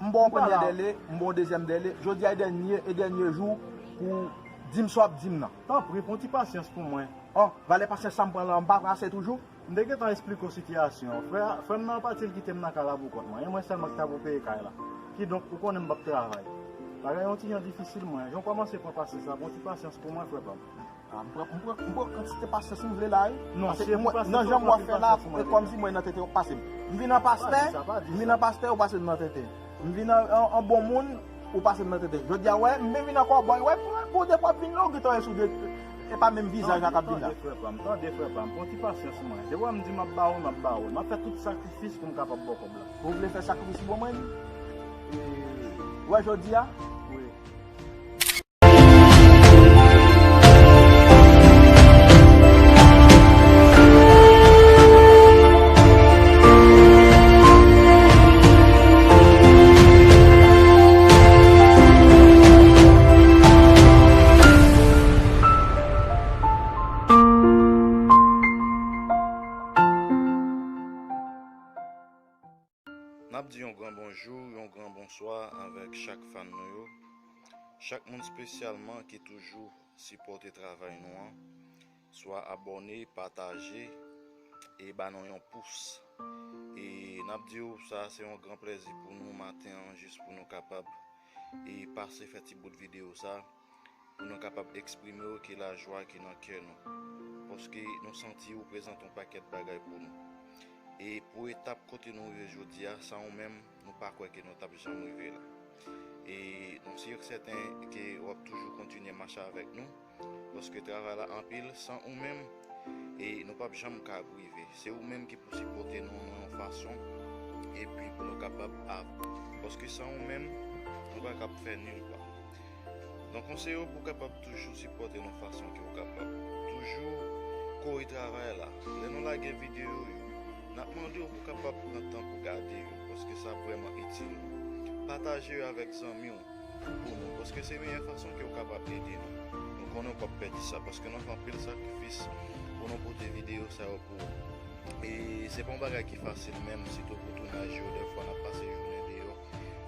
M ba w yon premye dèle, m ba w yon dezyèm dèle. Jodi a e dènye, e dènye jou pou w di m sa w ap di m nan. Tanpri, pran ti pasyans pou mwen. Oh, valè pasyans sa m pran la, m pa prase toujou? M te gentan esplike w sitiyasyon an. Frè, frè m nan pati, l kite m nan kay la pou kont mwen. E mwen sèlman ki ta pou peye kay la. Kidonk, ou konnen m p ap travay. Bagay yon ti jan difisil, mwen. Jan w kòmanse pran pasyans la, pran ti pasyans pou mwen, frè pa m. Ah, m pran, m pran, m pran kantite pasyans m vle la, wi. Non, se pou pasyans, nan jan m wè fè la, e kòmsi mwen nan tenten w ap pase m. M vin an pastè, m vin an pastè, ou pase m nan tenten. M vin an, an, an bon moun, ou pase m nan tenten. Jodi a, wè, m vin an kòbòy, wè, pou, pou de fwa vin la, ou gentan wè sou de, e pa menm vizaj la k ap vin la. Tande, frè pa m, tande, frè pa m, pran ti pasyans mwen. De fwa m di m ap ba ou, m ap ba ou. M ap fè tout sakrifis pou m kapab ba w kòb la. Ou vle fè sakrifis pou mwen? E, wè, jodi a? Wi. N ap di yon gran bonjou, yon gran bonswa avèk chak fan nou yo. Chak moun espesyalman ki toujou sipòte travay nou an, swa abòne, pataje, e ba nou yon pous. E n ap di w sa, se yon gran plèzi pou nou maten an, jis pou nou kapab e pase fè ti bout videyo sa, pou nou kapab eksprime w ki lajwa ki nan kè nou. Paske nou santi ou prezante yon pakèt bagay pou nou. E pou etap kote nou rive jodi a, san ou menm, nou pa kwè ke nou t ap janm rive la. E nou si e sèten ke w ap toujou kontinye mache avèk nou, paske travay la anpil, san ou menm, e nou p ap janm ka rive. Se ou menm ki pou sipòte nou nan yon fason, epi pou nou kapab avanse. Paske san ou menm, nou pa kab fè nil pa. Donk, konseye w pou w kapab toujou sipòte nou fason ke w kapab. Toujou kore travay la. Lè nou lage videyo yo, n ap mande w pou w kapab pran tan pou gade yo, paske sa vrèman itil nou. Pataje yo avèk zanmi w pou nou, paske se meyè fason ke w kapab ede nou. Nou konnen w p ap pèdi sa, paske nou fè anpil sakrifis pou nou pote videyo sa yo pou ou. E se pa yon bagay ki fasil menm, sitou pou tounaj yo, dèfwa n ap pase jounen deyò.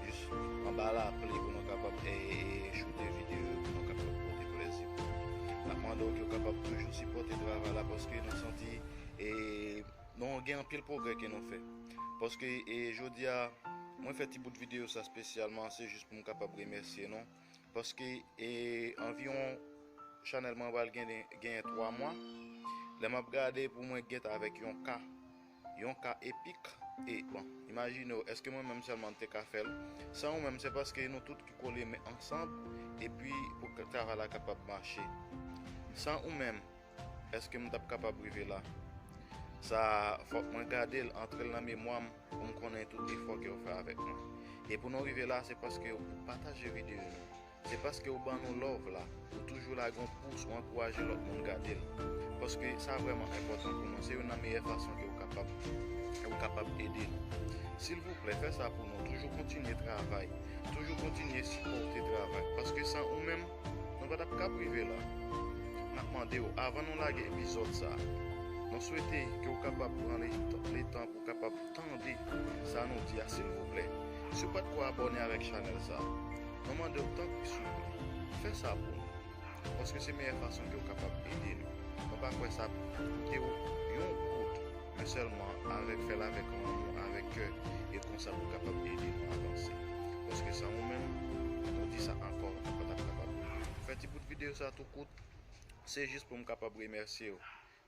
Jis anba lapli pou nou kapab, e, e, e, choute videyo yo, pou nou kapab pote plèzi pou nou. N ap mande w ke w kapab toujou sipòte travay la, paske nou santi, e, nou gen anpil pwogrè ke nou fè. Paske, e, jodi a, mwen fè ti bout videyo sa espesyalman, se jis pou m kapab remèsye nou. Paske, e, anviwon Chanèl mwen pral genyen, genyen twa mwa. Lè m ap gade pou mwen gentan avèk yon ka, yon ka epik. E bon, imajine w, èske mwen menm sèlman m te ka fè l? San ou menm, se paske nou tout ki kole men ansanm, epi pou k-, travay la kapab mache. San ou menm, èske m t ap kapab rive la? Sa, fòk mwen gade l, antre l nan memwa m, pou m konnen tout efò ke w fè avèk mwen. E pou nou rive la, se paske ou pataje videyo nou. Se paske ou ban nou love la. Ou toujou lage yon pous, ou ankouraje lòt moun gade l. Paske sa vrèman enpòtan pou nou. Se youn nan meyè fason ke ou kapab, ou kapab ede nou. Silvouplè, fè sa pou nou. Toujou kontinye travay. Toujou kontinye sipòte travay. Paske san ou menm, nou pa t ap kab rive la. N ap mande w, avan nou lage epizòd sa, nou swete ke w kapab pran le, letan pou w kapab tande sa nou di a, silvouplè. Si w pa t ko abòne avèk chanèl sa, nou mande w tanpri souple, fè sa pou nou. Paske se meyè fason ke w kapab ede nou. Nou pa kwè sa ap koute w yon goud, men sèlman avèk, fè l avèk lanmou, avèk kè, e konsa pou w kapab ede nou avanse. Paske san ou menm, nou di sa ankò, nou pa t ap kapab. Fè ti bout videyo sa tou kout, se jis pou m kapab remèsye w.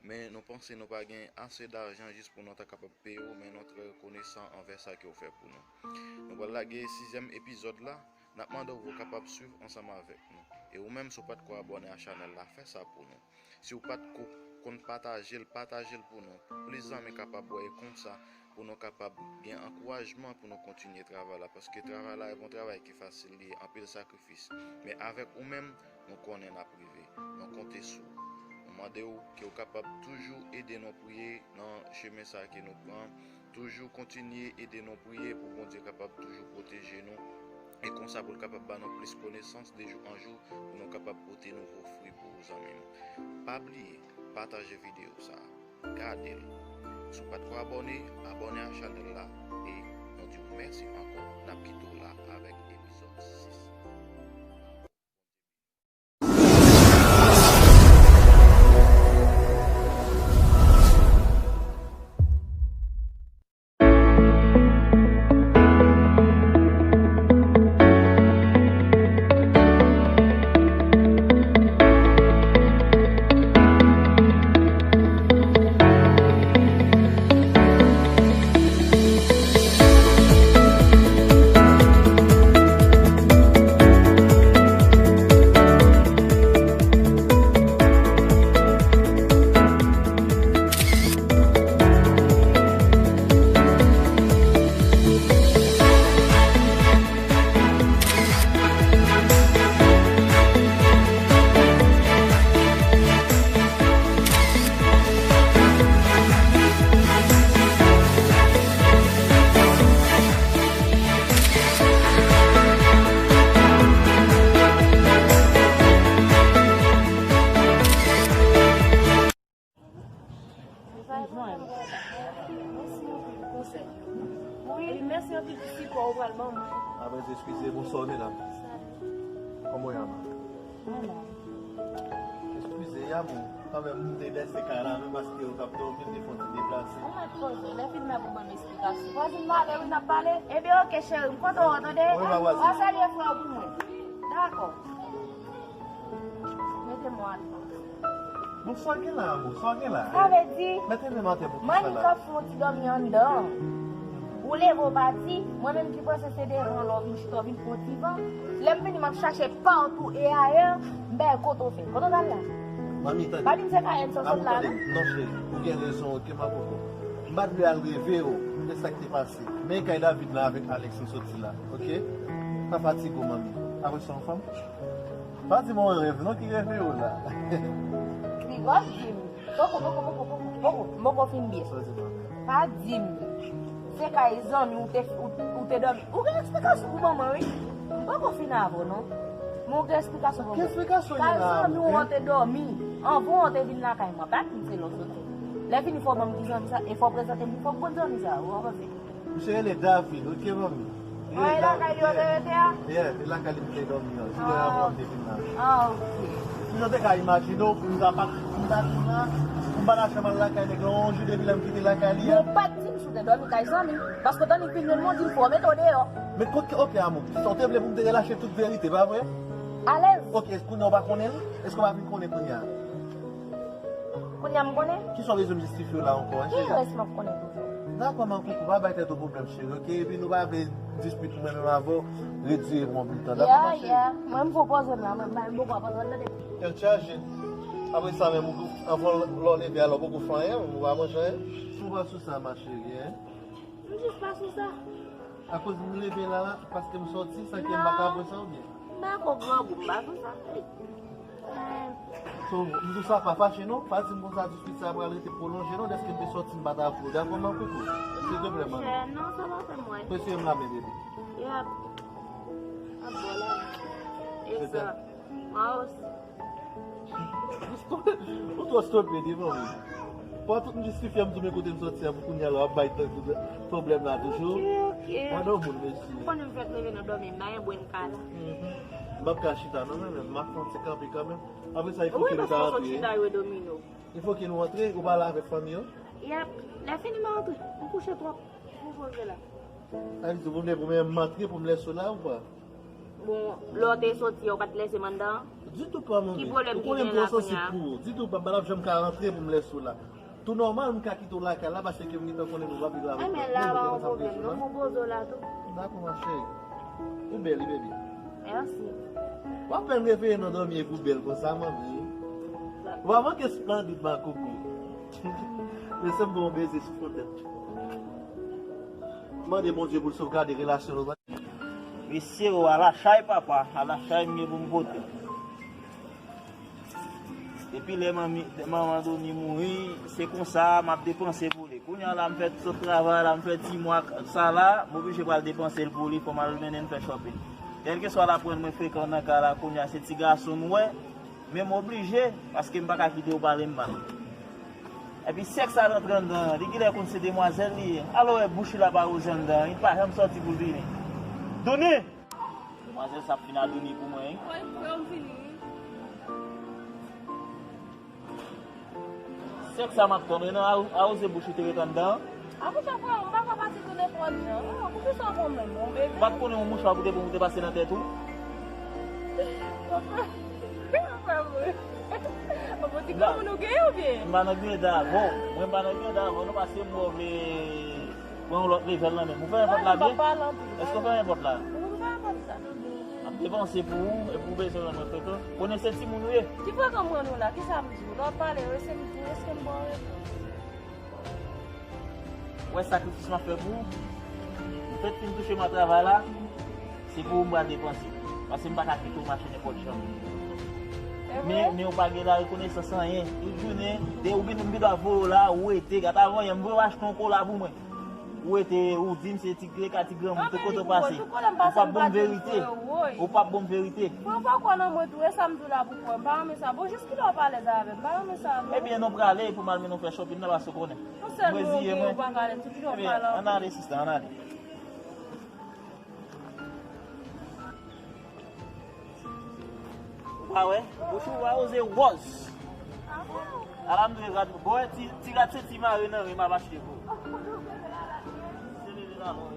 Men nou panse nou pa gen ase dajan jis pou nou ta kapab peye w, men nou trè rekonesan anvè sa ke w fè pou nou. Nou pral lage sizyèm epizòd la. N ap mande w pou w kapab swiv ansanm avèk nou. E ou menm, si w pa t ko abòne a chanèl la, fè sa pou nou. Si w pa t ko konn pataje l, pataje l pou nou, pou plis zanmi kapab wè, e konsa, pou nou kapab gen ankourajman pou nou kontinye travay la, paske travay la, e pa yon travay ki fasil, li anpil sakrifis. Men avèk ou menm, nou konnen n ap rive. Nou konte sou ou. Nou mande w ke w kapab toujou ede nou priye nan chemen sa ke nou pran. Toujou kontinye ede nou priye pou Bondye kapab toujou pwoteje nou. E konsa pou l kapab ba nou plis konesans de jou an jou, pou nou kapab pote nouvo fwi pou ou, zanmi m. Pa bliye, pataje videyo sa a. Gade l. Si w pa t ko abòne, abòne a chanèl la. E nou di w mèsi ankò. N ap kite w la avèk epizòd sis. Wi, mèsi anpil pou sipò ou pral ban mwen. Apre, eskize, bonswa medam. Kòman w ye, ama? Eskize, ya bon. Kanmenm, m te bese kay la, men paske yo t ap dòmi, m te fè yon ti deplase. Ou mèt koze, lè fini m ap ban m esplikasyon. Vwazin m ale, wi, n ap pale. Ebyen, oke, cheri, m kontan wè w, tande. Wi, ma vwazin. Wa salye frè w pou mwen. Dakò. Mete mwen atò. Bon, sa w gen la, amou? Sa w gen la? Sa vle di, mete men m atè pou kisa la? Mannik ap fè yon ti dòmi anndan. Ou leve w pati, mwen menm ki panse se devan la w vin chita w vin pran ti van. Lè m vini, m ap chache patou e ayè, m pa wè kote w fè. Kote w t al la? Manmi, tande. Pa di m se Kayèn sa w sot la, non? Non, cheri, ou gen rezon, oke, ma koko. M pa t vle al reve w de sa k te pase. Men kay David la avèk Alex nou soti la, oke? Pa fatige w, manmi. Apre sa, yon fanm? Pa di m yon rèv, non, ki reveye w la. Li w ap di m. Poko, poko, poko, poko, poko. M poko fin byen. Sa w di, manmi? Pa di m. Se kay zanmi w te, ou, ou te dòmi. Ou gen eksplikasyon pou manman, wi. M poko fin avè w, non. Men ou gen eksplikasyon pou mwen. Ki eksplikasyon li la? Kay zanmi w an te dòmi. Anvan w an te vin lakay mwen. Pa di m se lè w soti. Lè fini fò w ban m ki zanmi sa, e fò w prezante m pou fòk bon zanmi sa, ou konprann? Misye rele David, oke, manmi? An, e lakay li yo te rete a? Yeah, e lakay li m te dòmi an. Jounen anvan m te vin la. Ah, oke. Si nou te ka imajine w, pou m ta pa, pou m ta vin la, pou m pa ta janm al lakay nèg lan yon jou depi lè m kite lakay li a. Bon, ou pa t di m si w te dòmi kay zanmi, paske w t annik vin jwenn mwen, w di m fò w mete w deyò. Men kote, oke, amou, sa w te vle pou m te relache tout verite, pa vre? Alèz. Ok, èske kounye a w pa konnen l? Èske w pa vin konnen kounye a? Kounye a m konnen? Kisa w bezwen m jistifye w la ankò, en, cheri? Ki rès m ap konnen toujou? Dakò, man koukou, pa bay tèt ou pwoblèm, cheri, ok? Epi nou pa vle dispit mwen menm avè w redire pou yon bout tan, dakò, ma chérie? Ya, ya. Mwen, m fè w poze m la, mwen, m poko ap antre tande. Tèt chaje. Apre sa menm, ou, anvan lè w leve a la, ou poko fè anyen, ou pa manje anyen? Ou pa sou sa, ma chérie, en? M jis pa sou sa. Akoz m leve la, paske m sòti, sa ke m pa ka pran sa oubyen? M pa ko grangou, m pa sou sa. Eh. So, m di w sa pa fache non, pa di m konsa dispit sa pral rete pwolonje non, dèske m te sòti m pa ta vle w, dakò, man koukou? Silteplè, manmi. Monchè, non, sa pa fè mwen. Presye m la men, bebe. Yap. Ap bò la. E sa. Mwen osi. Ou twò stupid, wi, manmi. Pran tout m jistifye m tou men kote m sòti a pou kounye a la w ap bay tankou pwoblèm la toujou. Ok, ok. Mwen nan moun, mesye. Ou konnen m fèk leve nan dòmi, m pa gen bwen m ka la. Mhm. M p ap ka chita non, men, men m ap fè yon ti kanpe kanmenm. Apre sa, il faut que nou ta rantre. Wi, paske w sot chita jwe domino. Il faut que nou rantre, ou pale avèk fanmi yo? Yap, lè fini m a rantre. M kouche twòp. Pou poze la. Sa vle di pou m leve pou m antre pou m lèse w la ou pa? Bon, lè w te soti a, ou pa t lèse m anndan? Ditou pa, manmi. Ki pwoblèm ki gen la kounye a? Ou konnen m twò sansib pou ou. Ditou pa, m pa t ap janm ka rantre pou m lèse w la. Tou nòmal, m ka kite w lakay la, paske m gentan konnen nou p ap viv avèk mwen. Enben la, pa yon pwoblèm non, m poze w la tou. Dakò, ma chérie. Ou bèl, wi, baby. Mèsi. W apèn reveye nan dòmi epi w bèl konsa, manmi. W pa manke splendid, ma koukou. Lese m ba w yon beze sou fwon tèt. Mande Bondye pou l sovgade relasyon nou. Mesye, o, ala chay papa, ala chay m gen pou m pote. Depi lè manmi, manman Doni mouri, se konsa m ap depanse pou li. Kounye a la, m fè tout travay la, m fè ti mwa sa la, m oblije pral depanse l pou li, fò m al mennen l fè shopping. Kèlkeswa laprann mwen frekan nan kay la, kounye a se ti gason m wè, men m oblije, paske m pa ka kite yo pale m mal. Epi sèks sa rantre anndan an, li genlè konn se demwazèl li ye. Alò wè bouch li la pa woze anndan an, li pa janm sòti pou l vini. Doni! Demwazèl sa ap fin a Doni pou mwen, wi. Wi, pou yo m vini, wi. Sèks sa m ap tann, wi, non, a, a woze bouch li te ret anndan an. A mouchwa frè, m pa ka pase tou nenpòt jan. Oh, poukisa w pran menm, mon bebe? Ou pa t konnen yon mouchwa pou te bon pou te pase nan tèt ou? Mon frè, mon frè, mwen. Bon, ti granmoun ou genyen oubyen? M pa nan greda avè w. Mwen m pa nan greda avè w, non, paske m wè w vle pran yon lòt level nan men m. Ou fèmen pòt la byen? Èske w fèmen pòt la? Wi, m fèmen pòt la. M ap depanse pou ou, epi ou bezwen rann mwen frekan. Konnen se timoun ou ye. Ki frekan m rann ou la? Kisa m di w? Lè w ap pale, èske m di w, èske m ba w repons? Ou wè sakrifis m ap fè pou ou? M fèk fin touche mwa travay la, se pou ou m pral depanse. Paske m pa ka kite w mache nenpòt jan. Men, men ou pa gen larekonesans anyen. Tout jounen, de ou gen m gen dwa voye w la, ou rete. Gata vanyan, m voye w achte yon kola pou mwen. Ou rete, ou di m se ti greka, ti granmoun, tout kote w pase. Ou p ap ban m verite. Ou p ap ban m verite. Frè, fò w kwè nan mwen tou, e sa m di w la pou kwè. M pa renmen sa. Bon, jis kilè w ap alèz avè m? M pa renmen sa, non. Ebyen, non, prale pou m al mennen w fè shopping nan, paske w konnen. Yon sèl mo w gen, ou pa ka alèz, tout kilè w ap pale anpil. Ann ale, sista, ann ale. Ou pa wè? Bouch ou pa woze wòz. Ala m dwe rad. Bon, wè, ti, ti rad se ti mare nan men m ap achte pou ou. Se lele la, bon, wè.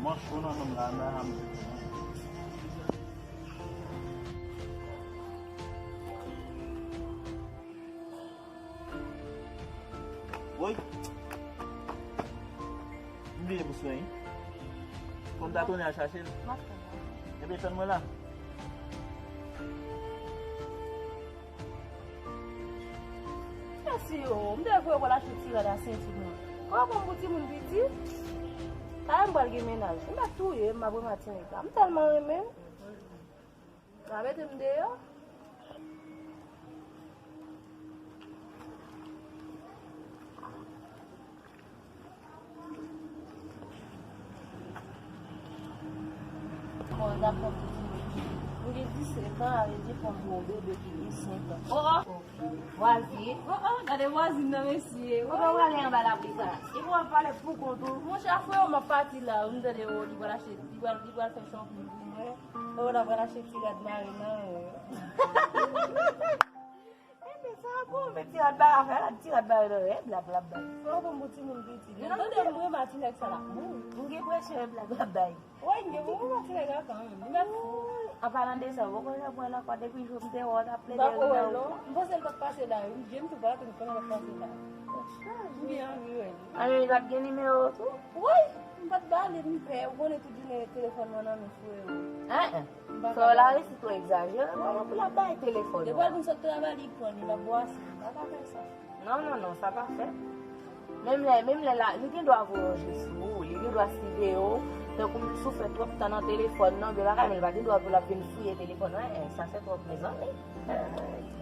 Mwen cho nan menm la, nan. Woy! M bliye pou swen, wi. Fò m ta tounen al chache l. M ap tann ou. Ebyen, tann mwen la. Mèsi, o. M te vle w al achte ti rad a senti mwen. Ou pa konn pou timoun piti? Talè m pral gen mennaj. Ou mèt touye m, m ap rematyene sa. M tèlman renmen l. Sa mete m deyò. Bon, dakò, pitit. M gen disèt an, sa vle di fò m gen yon bebe ki gen senk an. Oh, oh! Vwazin. Oh, oh, gade vwazin nan, mesye. Ou pa prale anba lapli sa. Li pou ap pale pou kont ou. Monchè, frè, m ap pati la. M tande, oh, li pral achte, li pral, li pral fè shopping pou mwen. Oh, l ap pral achte ti rad mare nan, eh. Enben, sa bon, men ti rad mare, afè la, ti rad mare nan, eh, blab, blab, blab. Fò w bon, bon timoun piti. Ou tande m, wi, Matinèg sa la. M gen presyon, eh, blab, blab, blab. Wi, m gen bon, bon, Matinèg la kanmenm. Li mèt fou. An palan de sa, ou poko janm wè l ankò depi jou m te wè w t ap plede ri nan wout la. M poko wè l non. M panse l t ap pase la, wi. M tou pa t konn l ap pase la. M byen anvi wè l. An, li pa t gen nimewo w tou? Wi, m pa t ba li, m pè. Ou konnen tout jounen telefòn mwen nan men frè yo. Hein, hein. M pa ka ba li. Frè w la resi twò egzajere, kòman pou l ap bay telefòn ou? Depi l vin sot travay, li pran, li ap bwase. M pa ka fè sa. Non, non, non, sa pa fèt. Menm lè, menm lè la, li gen dwa voye yon je sou ou, li gen dwa siveye w, tankou si w fè twòp tan nan telefòn nan, oubyen bagay, men li pa gen dwa pou l ap vin fouye telefòn nan, eh, sa fè twòp, mezanmi.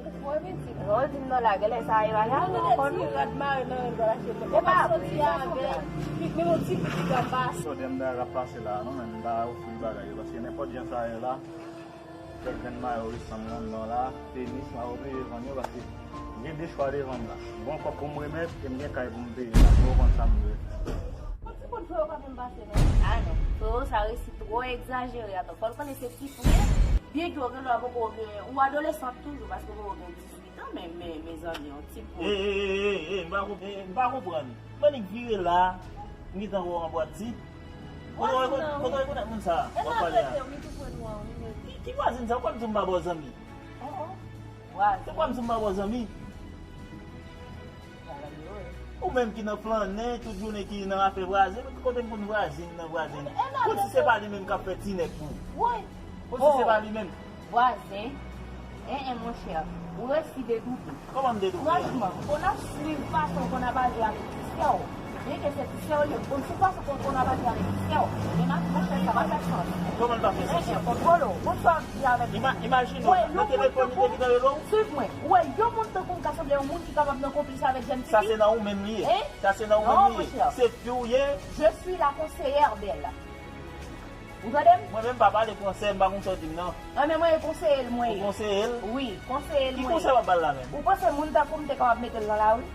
Ou fò, pitit. Lè w di m nan la, genlè sa e bagay ankò non. Ti rad mare nan, l pral achte. E pa vre, sa se yon blag. Menm yon ti pitit ap pase. Jodi a m ta rap pase la, non, men m ta ofri l bagay yo, paske nenpòt jan sa ye la, kèk grenn mayo resan m nan la, tenis, m ap oblije vann yo paske m gen de chwa devan m la. Bon kòb pou m remèt e m gen kay pou m peye. M ap konn sa m dwe. Yon ti kout frè yo pa vin pase non. Ah non, frè sa resi twò egzajere atò. Fò l konnen se ti frè. Byen ke w gen lwa poko gen, ou adolesant toujou paske w poko gen dizuit an, men, men, mezanmi, yon ti frè. E, e, e, e, e, m pa konp-, e, m pa konprann. M annik vire la, m gentan wè w anba ti. Kote w, kote w rekonèt moun sa a? W ap pale a. Ki, ki vwazin sa? Ou kwè m di w m pa ba w zanmi? Oh, oh. Vwazin. Ou kwè m di w m pa ba w zanmi? Ou menm ki nan flannen, tout jounen ki nan afè vwazin, kote m konn vwazin nan vwazin? Konn si se pa li menm k ap fè ti nèg pou ou. Konn si se pa li menm. Vwazen, en en monchè, ou resi dedouble. Kòman m dedouble? Franchman, konn ap swiv fason konn ap aji avèk ti sè w. Byenke se ti sè w li ye, konn swiv fason konn, konn ap aji avèk ti sè w. Men m ap di monchè, sa pa fè sans. Kòman l pa fè sans? En en, kontwole w, konn sa w ap di avèk li. Imajine w, nan telefòn li te gentan rele w? Swiv mwen, ou wè yon moun tankou m ka sanble yon moun ki kapab nan konplis avèk jèn fi? Sa se nan ou menm li ye. Sa se nan ou menm li ye. Se fi w ye. Je suis la conseillère d'elle. Ou tande m? Mwen menm pa pale fransè, m pa konn sa w di m nan. An, men mwen e konseye l, mwen ye. Ou konseye l? Wi, konseye l, mwen ye. Ki konsèy w ap ba l la menm? Ou panse moun tankou m te kapab mete l nan lari?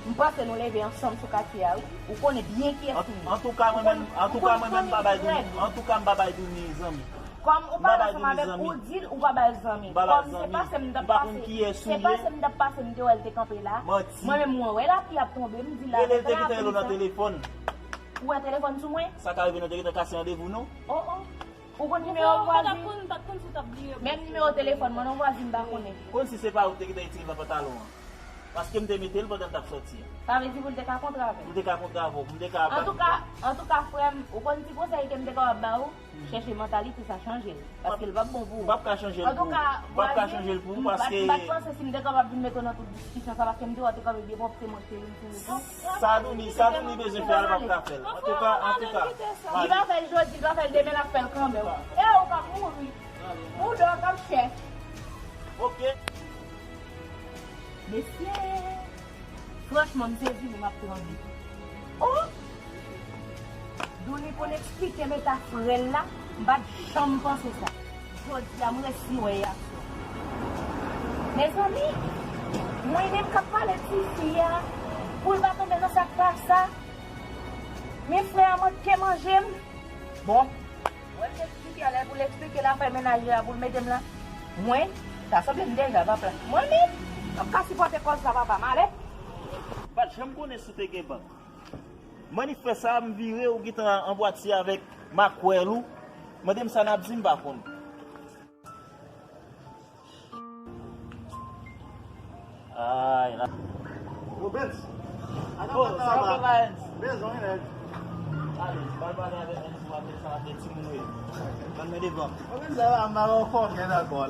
M panse nou leve ansanm sou katye a, wi. Ou konnen byen kiyès m ye. Antouka, mwen menm, antouka, mwen menm, m pa bay Douni, antouka, m pa bay Douni zanmi. Kòm ou pale ansanm avèk ou, di l ou pa ba l zanmi. Kòm se pase m t ap pase, se pase m t ap pase, m te wè l te kanpe la. Mwen menm, mwen wè lapli ap tonbe, m di l avèk lapli sa. Ou wè telefòn sou mwen? Sa ka rive nou te gentan kase randevou nou. Oh, oh. Ou konn nimewo vwazin? Menm nimewo telefòn mwen, non, vwazin m pa konnen. Konn si se pa ou ki te gentan retire l nan pantalon an. Paske m te mete l pandan l t ap sòti a. Sa vle di pou l te ka kontre avè w? Pou l te ka kontre avè w, pou m te ka... Antouka, antouka, frè m, ou konn ti konsèy ke m te kapab ba ou? Chèche mantalite sa, chanje l. Paske l p ap bon pou ou. M p ap ka chanje l pou ou. M p ap ka chanje l pou ou paske... M pa t panse si m te kapab vin mete w nan tout diskisyon sa, paske m te wè w te kanpe byen pwòp, se mwen ki te vin sou ou tou. Sa Douni, sa Douni bezwen fè a, l p ap ka fè l. Antouka, antouka. Li pa fè l jodi, li pa fè l demen, l ap fè l kanmenm. E ou k ap mouri. Ou dò k ap chè. Ok. Mesye, franchman, m sezi, men m ap tranble. Oh! Douni konn eksplike m eta frè l la, m pa t janm panse sa. Jodi a, m resi wè e aksyon. Mezanmi, mwen menm k ap pale tifi a, pou l pa tonbe nan sa k pa sa. Men frè a manke manje m. Bon, wè m te eksplike a, lè pou l eksplike l afè mennaj li a pou l mete m la. Mwen, ta sanble m deja papa. Mwen menm, m p ap ka sipòte kòz sa papa, m ale. M pa t janm konnen si w te gen bank. Manifè sa a, m vire, ou gentan anbwati avèk makwèl ou. Mande m sa n ap di, m pa konn. Ay, la. Yo, Bens. Oh, sa va, Bens? Bens, on est. Ale, bal pale avèk Bens, w ap sa avèk timoun yo. Ban mwen devan. Yo, Bens, sa va, m pa wè w kòkèt ankò.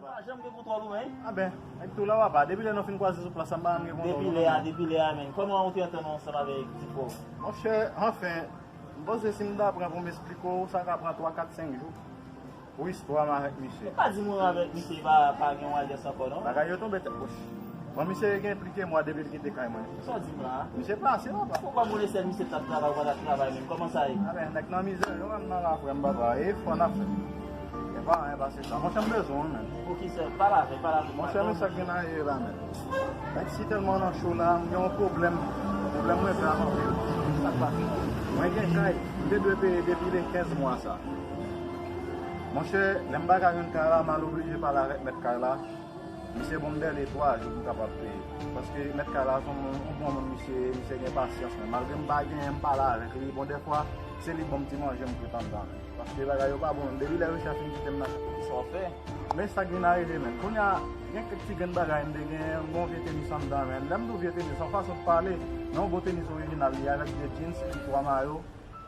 Pa janm gen kontwòl ou, men. A ben, ak tou la, papa. Depi lè nou fin kwaze sou plas la, m pa janm gen kontwòl ou, non. Depi lè a, depi lè a, men. Kòman ou te antann ansanm avèk ti frè w? Monchè, anfen, m panse si m ta pran pou m esplike w, sa ka pran twa, kat, senk jou. Pou istwa m avèk misye. Ou pa di m ou avèk misye pa, pa gen yon alyans ankò, non? Bagay yo tonbe tèt wòch. Bon, misye gen plis de mwa depi l kite kay mwen. Sa w di m la a? Misye pase, papa. Poukwa m konnen sèl misye t ap travay, ou pa t ap travay menm? Kòman sa ye? A ben, nèg nan mizè, yo menm nan la, frè m, papa. E fò n ap fè. Pa anyen pase sa. Monchè, m bezwen w, menn. Poukisa? Pale avè, pale avè. Monchè, men sa k vin arive la, menn. Nèg si tèlman nan cho la, m gen yon pwoblèm. Pwoblèm mwen grav anpil. Sa k pase? Mwen gen kay, m te dwe peye depi le kenz mwa sa. Monchè, lè m pa ka jwenn kay la, m al oblije pale avèk mèt kay la. Misye ban m dèle twa jou pou m kapab peye. Paske mèt kay la se yon, yon bon moun, misye, misye gen pasyans, men malgre m pa genyen, m pale avèk li. Bon, dèfwa, se li ban m ti manje m kwit anndan, men. Paske bagay yo pa bon, menm depi lè Richard fin kite m nan. Sa w fè? Men sa k vin arive, men. Kounye a, gen kèk ti grenn bagay m te genyen, yon bon vye tenis anndan, men. Lè m di w vye tenis, yon fason de pale, men yon bon tenis orijinal li avèk de jeans epi twa mayo.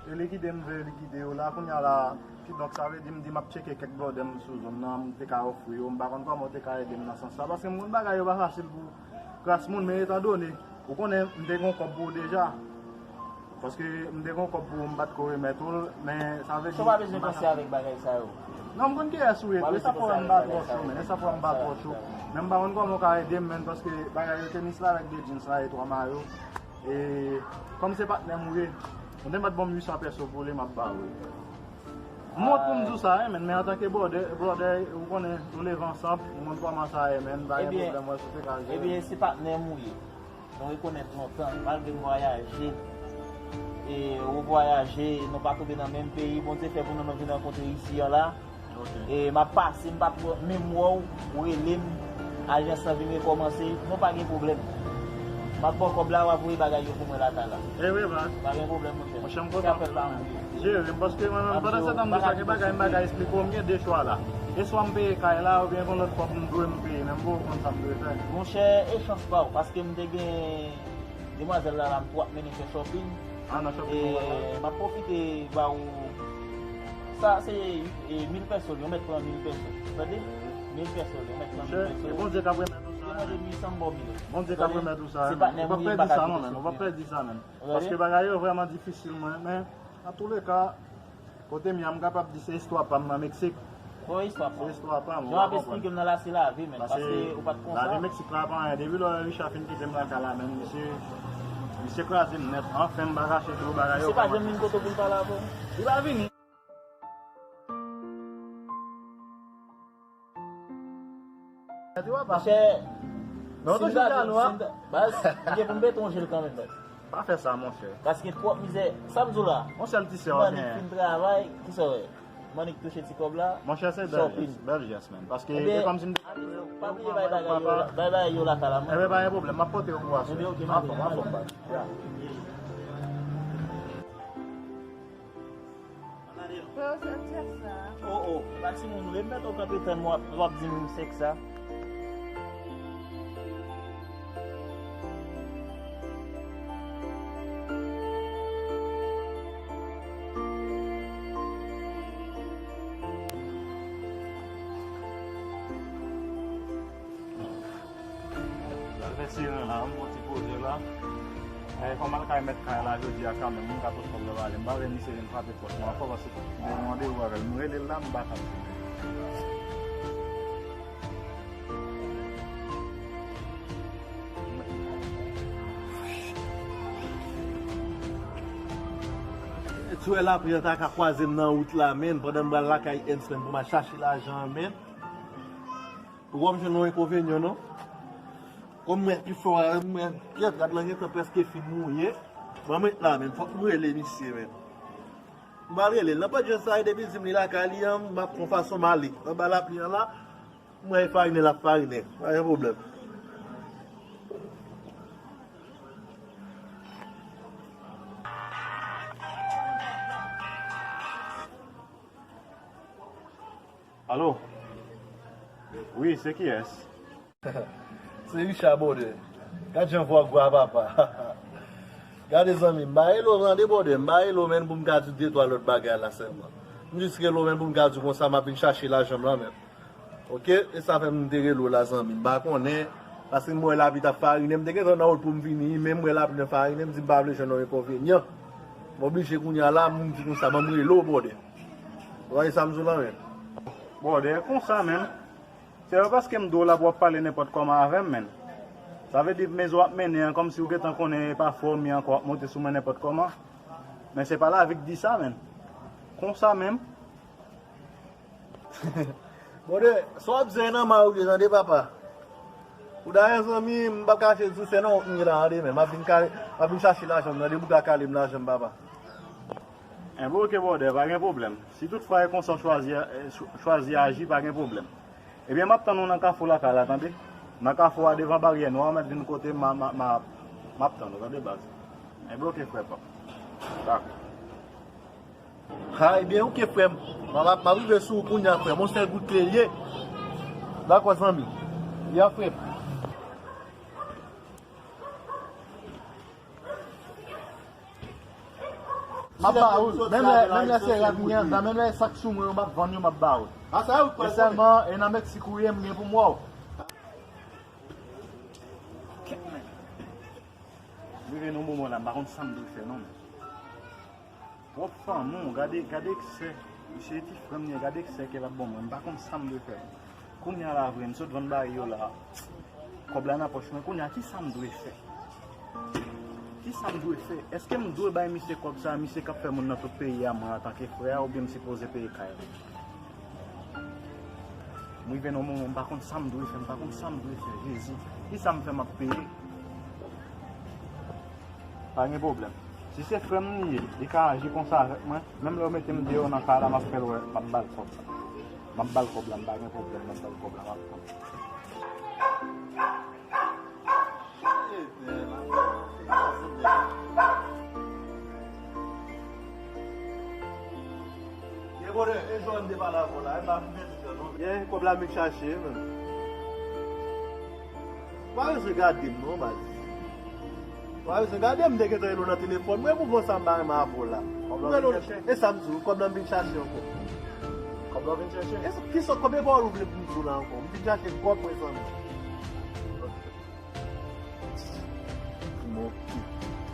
E li kite m vle li kite yo la, kounye a la, kidonk sa vle di m di m ap tcheke kèk blòdè m sou zòn nan, m te ka ofri yo, m pa konn kòman w te ka ede m nan sans sa, paske m konn bagay yo pa fasil pou kras moun, men etandone, ou konnen m te gen yon kòb pou w deja, paske m te gen yon kòb pou w, m pa t ko remèt ou l, men sa vle di. Sa w pa bezwen panse avèk bagay sa yo. Non, m konn kiyès ou ye tou, e sa fè m pa twò cho, men, e sa fè m pa twò cho, men m pa konn kòman w ka ede m, men, paske bagay yo, tenis la avèk de jeans la e twa mayo, e kòm se patnè m ou ye, ou te mèt ban m uit san pèso pou li, m ap ba ou. M wont pou m di w sa, wi, men, men antanke brother, brother, ou konnen, nou leve ansanm, ou konn kòman sa ye, men, pa gen pwoblèm, wè, si w te ka jere. Ebyen, se patnè m ou ye. Nou rekonèt lontan, malgre m vwayaje, e ou vwayaje, nou pa tonbe nan menm peyi, Bondye fè pou nou, nou vin rankontre isi a la. E m ap pase, m pa t wè, menm wè w, ou rele m, ajans lan vin rekòmanse, nou pa gen pwoblèm. M ap ba w kòb la, w a voye bagay yo pou mwen lakay la. E vre, baz. Pa gen pwoblèm, monchè. Monchè, m kontan. Se afè l pa mwen. Jere m, paske mwen menm, pandan se tan m di sa, gen bagay m pa ka esplike w, m gen de chwa la. E swa m peye kay la, oubyen gen lòt kòb m dwe m peye, men m poko konn sa m dwe fè. Monchè, e chans pa w, paske m te gen demwazèl la, la, m pou ap mennen fè shopping. Ah, nan shopping, e, m ap pwofite ba ou. Sa, se, e, mil pèso, yo mèt pran mil pèso. Tande? Mil pèso, yo mèt pran mil pèso. Monchè, e Bondye k ap remèt ou sa, men. Yo mande uit san m ba w mil. Bondye k ap remèt ou sa, men. Ou p ap pèdi sa, non, men. Ou p ap pèdi sa, men. Paske bagay yo vrèman difisil, mwen, men, antouleka, kote m ye a, m kapab di se istwa pa m nan Meksik. Bon, istwa pa m. Se istwa pa m, ou pa konprann. Jan w ap esplike m nan la, se lavi, men, paske ou pa t konsa. Lavi Meksik la pa anyen. Depi lè Richard fin kite m lakay la, men, misye, misye kraze m nèt. Anfen, m pa kache tou, bagay yo kòmanse. Misye pa janm vin kote w pou l pale avè w? Li pa vini. Monchè, men, si m ta di, si m ta, baz, m gen pou m pete yon je l kanmenm, baz. Pa fè sa, monchè. Paske twòp mizè, sa m di w la. Yon sèl ti sè w genyen. Mannik fin travay, kisa w wè? Mannik touche ti kòb la. Monchè, se bèl jès, bèl jès, men. Paske e kòmsi m te, pa bliye bay bagay yo, bay bagay yo lakay la, man. Enben, pa gen pwoblèm, m ap pote yo pou aswè. Enben, ok, m ale, m ale. Frè, se m chèf sa. Oh, oh, pa timoun, ou le mèt ou kanpe tann w ap, w ap di m sèk sa. L al fè siren la, m gon ti poze la. E, fò m al kay mèt kay la jodi a kanmenm, m ka pot kòb la ba li. M pa vle misye vin frape pòt mwen ankò, paske m gen yon randevou avè l. M rele l la, m pa ka. Ti wè lapli an ta ka kwaze m nan wout la, menn, pandan m pral lakay Ernst, menn, pou m al chache lajan an, menn. Ou wè m jwenn yon enkonvenyan, non? Kòm m wè pifò a, m wè pyèt rad lan gentan prèske fin mouye. Bon, m ret la, menn. Fòk m rele misye, menn. M pral rele l. Nan pòt jwèt sa, depi l di m li lakay li an, m ap fè yon fason m ale. Anba lapli an la, m wè e farinen l ap farinen. Pa gen pwoblèm. Alo? Wi, se kiyès? Se Richard, brother. Gad jan vwa gwa, papa. Gade, zanmi, m pa rele w, tande, brother. M pa rele w, menn, pou m ka di w de twa lòt bagay la sèlman. M jis rele w, menn, pou m ka di w konsa m ap vin chache lajan m lan, menn. Ok? E sa fè m te rele w la, zanmi. M pa konnen, paske m wè lapli t ap farinen. M te gentan nan wout pou m vini, men m wè lapli nan farinen, m di m pa vle jwenn yon enkonvenyan. M oblije kounye a la, m di konsa, ban m rele w, brother. Ou wè sa m di w la, menn? Brother, konsa, menn. Se pa paske m di w la pou w ap pale nenpòt kòman avè m, menn. Sa vle di, men w ap mennen an, kòmsi w gentan konnen e pa fè w mi ankò w ap monte sou mwen nenpòt kòman. Men se pa lavi k di sa, menn. Konsa menm. Brother, sa w ap di a nan may ou ye, tande, papa. Ou dayè, zanmi, m p ap kache di w, se nan wont m ye la, tande, men m ap vin kale, m ap vin chache lajan m, tande, pou ka kale m lajan m, papa. Enben, oke, brother, pa gen pwoblèm. Si toutfwa e konsa w chwazi, eh, chw-, chwazi aji, pa gen pwoblèm. Ebyen, m ap tann ou nan kafou lakay la, tande. Nan kafou a, devan baryè nwa, ou mèt vin kote m, m, m, m ap tann ou, tande, baz. Enben, oke, frè pa m. Dakò. Ha, ebyen, oke, frè m. M ap, m ap rive sou ou kounye a, frè m. Yon sèl gout kle l ye. Dakò, zanmi. Ya, frè m. M ap ba ou l. Menm lè, menm lè se rad m gen anndan, menm lè sak sou mwen yo, m ap vann yo, m ap ba ou l. E sèlman, e nan Meksik ou ye, m gen pou m wè w. Rive nan moman la, m pa konn sa m dwe fè non, men. Pwòp fanmi w, gade, gade eksè. Misye ti frè m li ye, gade eksè ke l ap ban mwen. M pa konn sa m dwe fè. Kounye a la vre, m sot vann bagay yo la. Kòb la nan pòch mwen. Kounye a, kisa m dwe fè? Kisa m dwe fè? Èske m dwe bay misye kòb sa a, misye k ap fè moun nan tout peyi a mwen antanke frè a, oubyen m sipoze peye kay la? M rive nan moman, m pa konn sa m dwe fè, m pa konn sa m dwe fè, Jezi. Kisa m fè m ap peye? Pa gen pwoblèm. Si se frè m li ye, li ka aji konsa avèk mwen, menm lè yo mete m deyò nan kay la, m ap fè l wè, m ap ba l kòb la. M ap ba l kòb la, m pa gen pwoblèm, m ap ba l kòb la, m ap pran. Ye, brother, e jan n te pale avè w la, e pa vin pèdi tan non. Ye, kòb la m vin chache, men. Pa bezwen gade m non, baz. Pa bezwen gade m, m te gentan rele w nan telefòn. Mwen, pou bon sa m pa renmen avè w la. Kòb la w vin chache? E sa m di w, kòb la m vin chache ankò. Kòb la w vin chache? E sa, kisa, konbyen pawòl ou vle pou m di w la ankò? M vin chache kòb mwen, zanmi. Bon.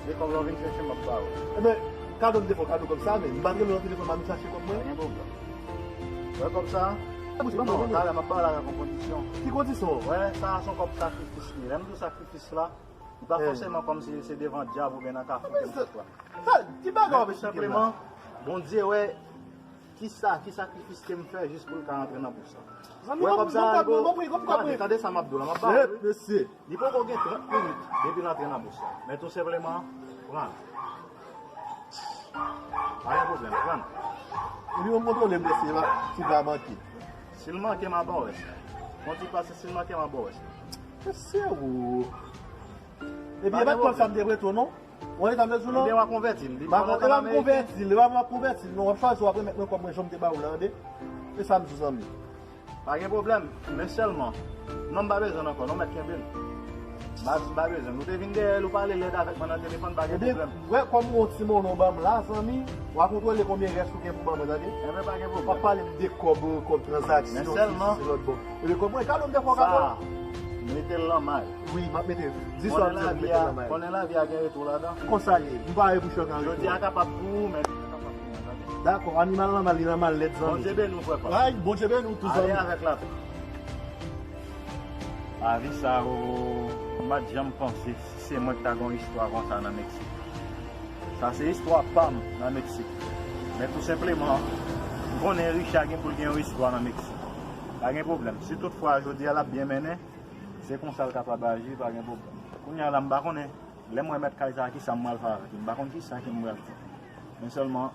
Se kòb la w vin chèche, m ap ba ou. Ebyen, kado m te fè w kado kòb sa, men m pa t rele w nan telefòn, m pa vin chache kòb mwen. Pa gen pwoblèm. Wè kòb sa? Non, talè m ap ba w l avèk yon kondisyon. Ki kondisyon? Wè, sa a se yon kòb sakrifis li ye. Lè m di w sakrifis la, li pa fòseman kòmsi se devan dyab oubyen nan kafou ke m sot pran. Sa, ki bagay w ap esplike m la? Tout senpleman, Bondye wè ki sa, ki sakrifis ke m fè jis pou l ka rantre nan bous la. Zanmi, wè kòb sa a, tande, tande sa m ap di w la, m ap ba w, wi. Mesye. Li poko gen trant minit depi l antre nan bous la. Men tou senpleman, pran l. Pa gen pwoblèm, pran l. Epi w kontwole m, mesye, si l pa manke. Si l manke, m a ba w rès la. Fè yon ti pase, si l manke, m a ba w rès la. Mesye, o. Epi e pa t kòb sa m te prete w non. Ou konn sa m te di w non? Ebyen, w a konvèti l. Li pa konvèti l, li pa konvèti l non. W ap chwazi w ap remèt mwen kòb mwen jan m te ba ou la, tande. E sa m di w, zanmi. Pa gen pwoblèm, men sèlman, non m pa bezwen l ankò, non, mèt kenbe l. M pa, m pa bezwen l. Ou te vin dèyè l, ou pale lèd avèk mwen nan telefòn, pa gen pwoblèm. Ebyen, wè, kòm ou yon ti monnen w ban m la, zanmi, w a kontwole konbyen rès ou gen pou ban mwen, tande. Ebyen, pa gen pwoblèm. W ap pale m de kòb, kòb tranzaksyon, sesi, lòt bò. Ebyen, kòb mwen, kado m te fè w kado? Sa, mete l nan may. Wi, m ap mete. Di sa w ap di, m mete l nan may. Konnen lavi a gen retou ladan. Konsa l ye. M pare pou chòk an retou. Jodi a kapab pou ou, men demen kapab pou mwen, tande. Dakò, animal nan mal, li nan mal nèt, zanmi. Bondye beni w, frè pa m. Ay, Bondye beni w tou, zanmi. Ale avèk lapè. Lavi sa, o, m pa t janm panse si se mwen k ta gen yon istwa konsa nan Meksik. Sa se istwa pa m nan Meksik. Men tou senpleman, m konnen Richard gen pou l gen yon istwa nan Meksik. Pa gen pwoblèm. Si toutfwa jodi a l ap byen mennen, se konsa l kapab aji, pa gen pwoblèm. Kounye a la, m pa konnen, lè m wè mèt kay sa a, kisa m pral fè avèk li. M pa konn kisa ke m pral fè. Men sèlman,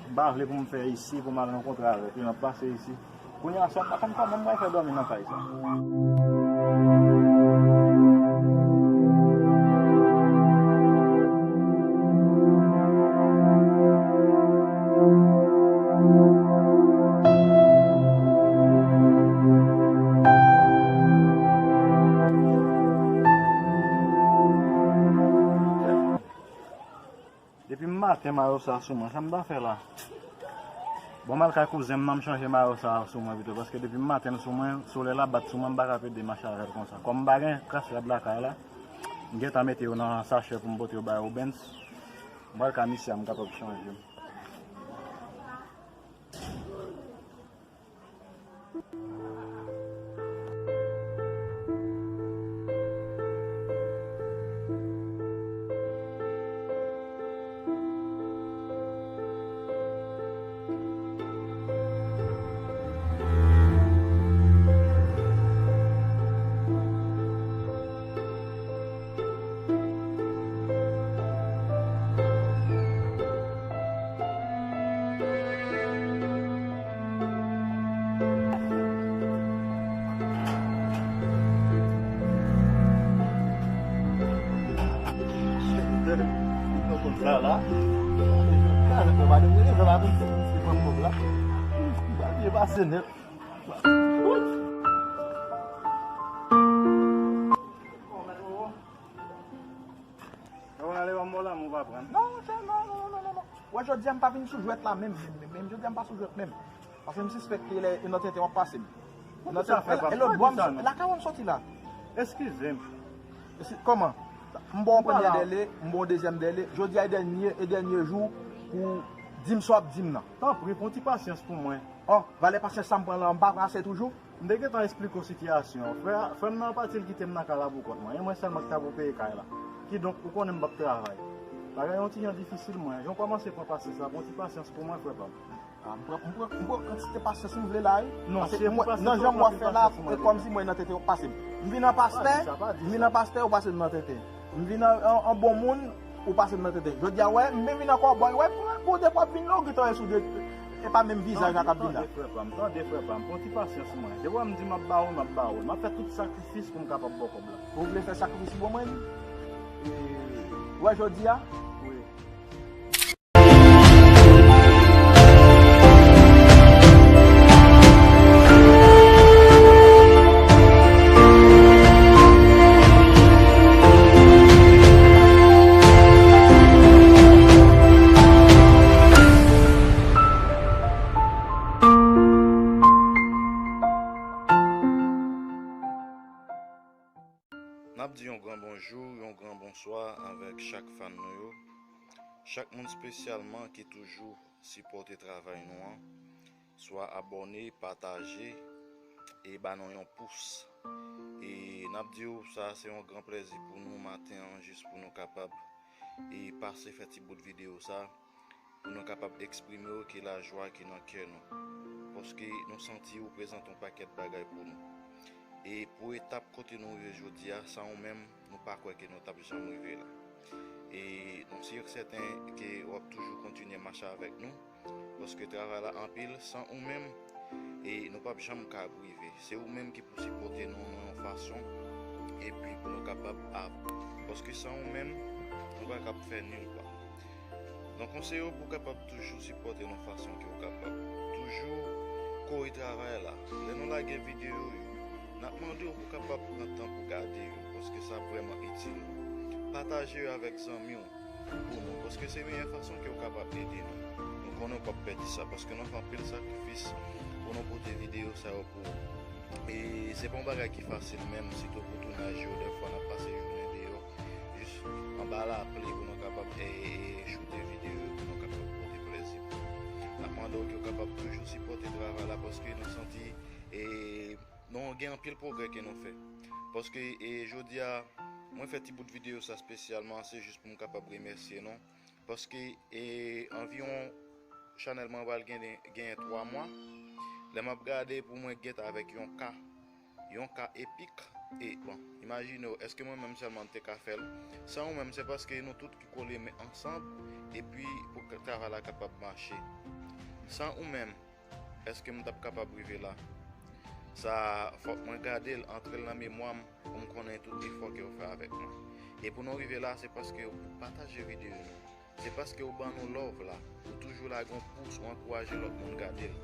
m pa vle pou m fè isi, pou m al rankontre avèk li, m ap pase isi. Kounye a, sa m pa konn kòman m pral fè dòmi nan kay sa. Depi maten mayo sa sou mwen, sa m ta fè la? Bon, m al kay kouzen m nan, m chanje mayo sa sou mwen pito, paske depi maten l sou mwen, solèy la bat sou mwen, m pa ka pede mache avè l konsa. Kòm m pa gen kras rad lakay la, m gentan mete yo nan sachè pou m pote yo bay Obens. M pral kay misye a, m kapab chanje m. Sa la. Sa la, mwen pa te rele, sa la, tout se pran kòb la. Mwen pa byen pase nèt. Ou ale ban m bò la, mwen pa pran. Non, monchè, non, non, non, non, non. Wè, jodi a m pa vin sou jwèt la menm, menm, menm, menm. Jodi a m pa sou jwèt menm. Paske m sispèk ke lè e nan tenten w ap pase m. Nan tenten, e lòt bò m lakay w m soti la. Eskize m. Kòman? M ba w yon premyè dèle, m ba w yon dezyèm dèle. Jodi a e dènye, e dènye jou pou w di m sa w ap di m nan. Tanpri, pran ti pasyans pou mwen. Oh, valè pasyans sa m pran la, m pa pran ase toujou? M te gentan esplike w sitiyasyon an. Frè, frè m nan pati, l kite m nan kay la pou kont mwen. E mwen sèlman ki ta pou peye kay la. Kidonk, ou konnen m p ap travay. Bagay yon ti jan difisil, mwen. Jan w kòmanse pran pasyans la, pran ti pasyans pou mwen, frè pa m. Ah, m pran, m pran, m pran kantite pasyans m vle la, wi. Non, paske si e pou pasyans, nan jan w ap fè la, e kòmsi mwen nan tenten w ap pase m. M vin an pastè, m vin an pastè, ou pase m nan tenten. M vin an, an, an bon moun, ou pase m nan tenten. Jodi a, wè, m vin an kòbòy, wè, pou, pou de fwa vin la, ou gentan wè sou de, e pa menm vizaj la k ap vin la. Tande, frè pa m, tande, frè pa m, pran ti pasyans mwen. De fwa m di m ap ba ou, m ap ba ou. M ap fè tout sakrifis pou m kapab ba w kòb la. Ou vle fè sakrifis pou mwen? E, wè, jodi a? Wi. N ap di yon gran bonjou, yon gran bonswa avèk chak fan nou yo. Chak moun espesyalman ki toujou sipòte travay nou an, swa abòne, pataje, e ba nou yon pous. E n ap di w, sa se yon gran plèzi pou nou maten an, jis pou nou kapab e pase fè ti bout videyo sa, pou nou kapab eksprime w ke lajwa ki nan kè nou. Paske nou santi ou prezante yon pakèt bagay pou nou. E pou etap kote nou rive jodi a, san ou menm, nou pa kwè ke nou t ap janm rive la. E nou si sèten ke w ap toujou kontinye mache avèk nou, paske travay la anpil, san ou menm, e nou p ap janm ka rive. Se ou menm ki pou sipòte nou nan yon fason, epi pou nou kapab avanse. Paske san ou menm, nou pa kab fè nil pa. Donk, konseye w pou w kapab toujou sipòte nou fason ke w kapab. Toujou kore travay la. Lè nou lage videyo yo, n ap mande w pou w kapab pran tan pou gade yo, paske sa vrèman itil nou. Pataje yo avèk zanmi w pou nou, paske se meyè fason ke w kapab ede nou. Nou konnen w p ap pèdi sa, paske nou fè anpil sakrifis pou nou pote videyo sa yo pou ou. E se pa yon bagay ki fasil menm, sitou pou tounaj yo, dèfwa n ap pase jounen deyò, jis anba lapli pou nou kapab, e, e, e, choute videyo yo, pou nou kapab pote plèzi pou nou. N ap mande w ke w kapab toujou sipòte travay la, paske nou santi, e, nou gen anpil pwogrè ke nou fè. Paske, e, jodi a, mwen fè ti bout videyo sa espesyalman, se jis pou m kapab remèsye nou. Paske, e, anviwon chanèl mwen pral gen, genyen twa mwa. Lè m ap gade pou mwen gentan avèk yon ka, yon ka epik. E, bon, imajine w, èske mwen menm sèlman m te ka fè l? San ou menm, se paske nou tout ki kole men ansanm, epi pou k-, travay la kapab mache. San ou menm, èske m t ap kapab rive la? Sa, fòk mwen gade l, antre l nan memwa m, pou m konnen tout efò ke w fè avèk mwen. E pou nou rive la, se paske w pataje videyo nou. Se paske w ban nou love la. Ou toujou lage yon pous, ou ankouraje lòt moun gade l.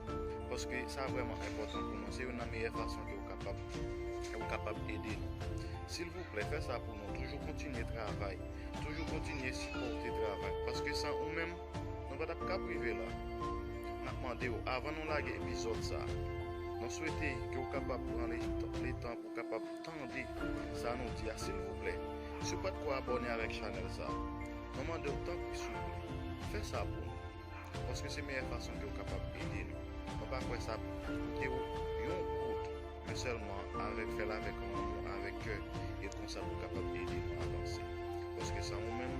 Paske sa vrèman enpòtan pou nou. Se youn nan meyè fason ke w kapab, ke w kapab ede nou. Silvouplè, fè sa pou nou. Toujou kontinye travay. Toujou kontinye sipòte travay. Paske san ou menm, nou pa t ap kab rive la. N ap mande w, avan nou lage epizòd sa, nou swete ke w kapab pran le, letan pou w kapab tande sa nou di a, silvouplè. Si w pa t ko abòne avèk chanèl sa, nou mande w tanpri souple, fè sa pou nou. Paske se meyè fason ke w kapab ede nou. Nou pa kwè sa ap koute w yon goud. Men sèlman avèk, fè l avèk lanmou, avèk kè, e konsa pou kapab ede nou avanse. Paske san ou menm,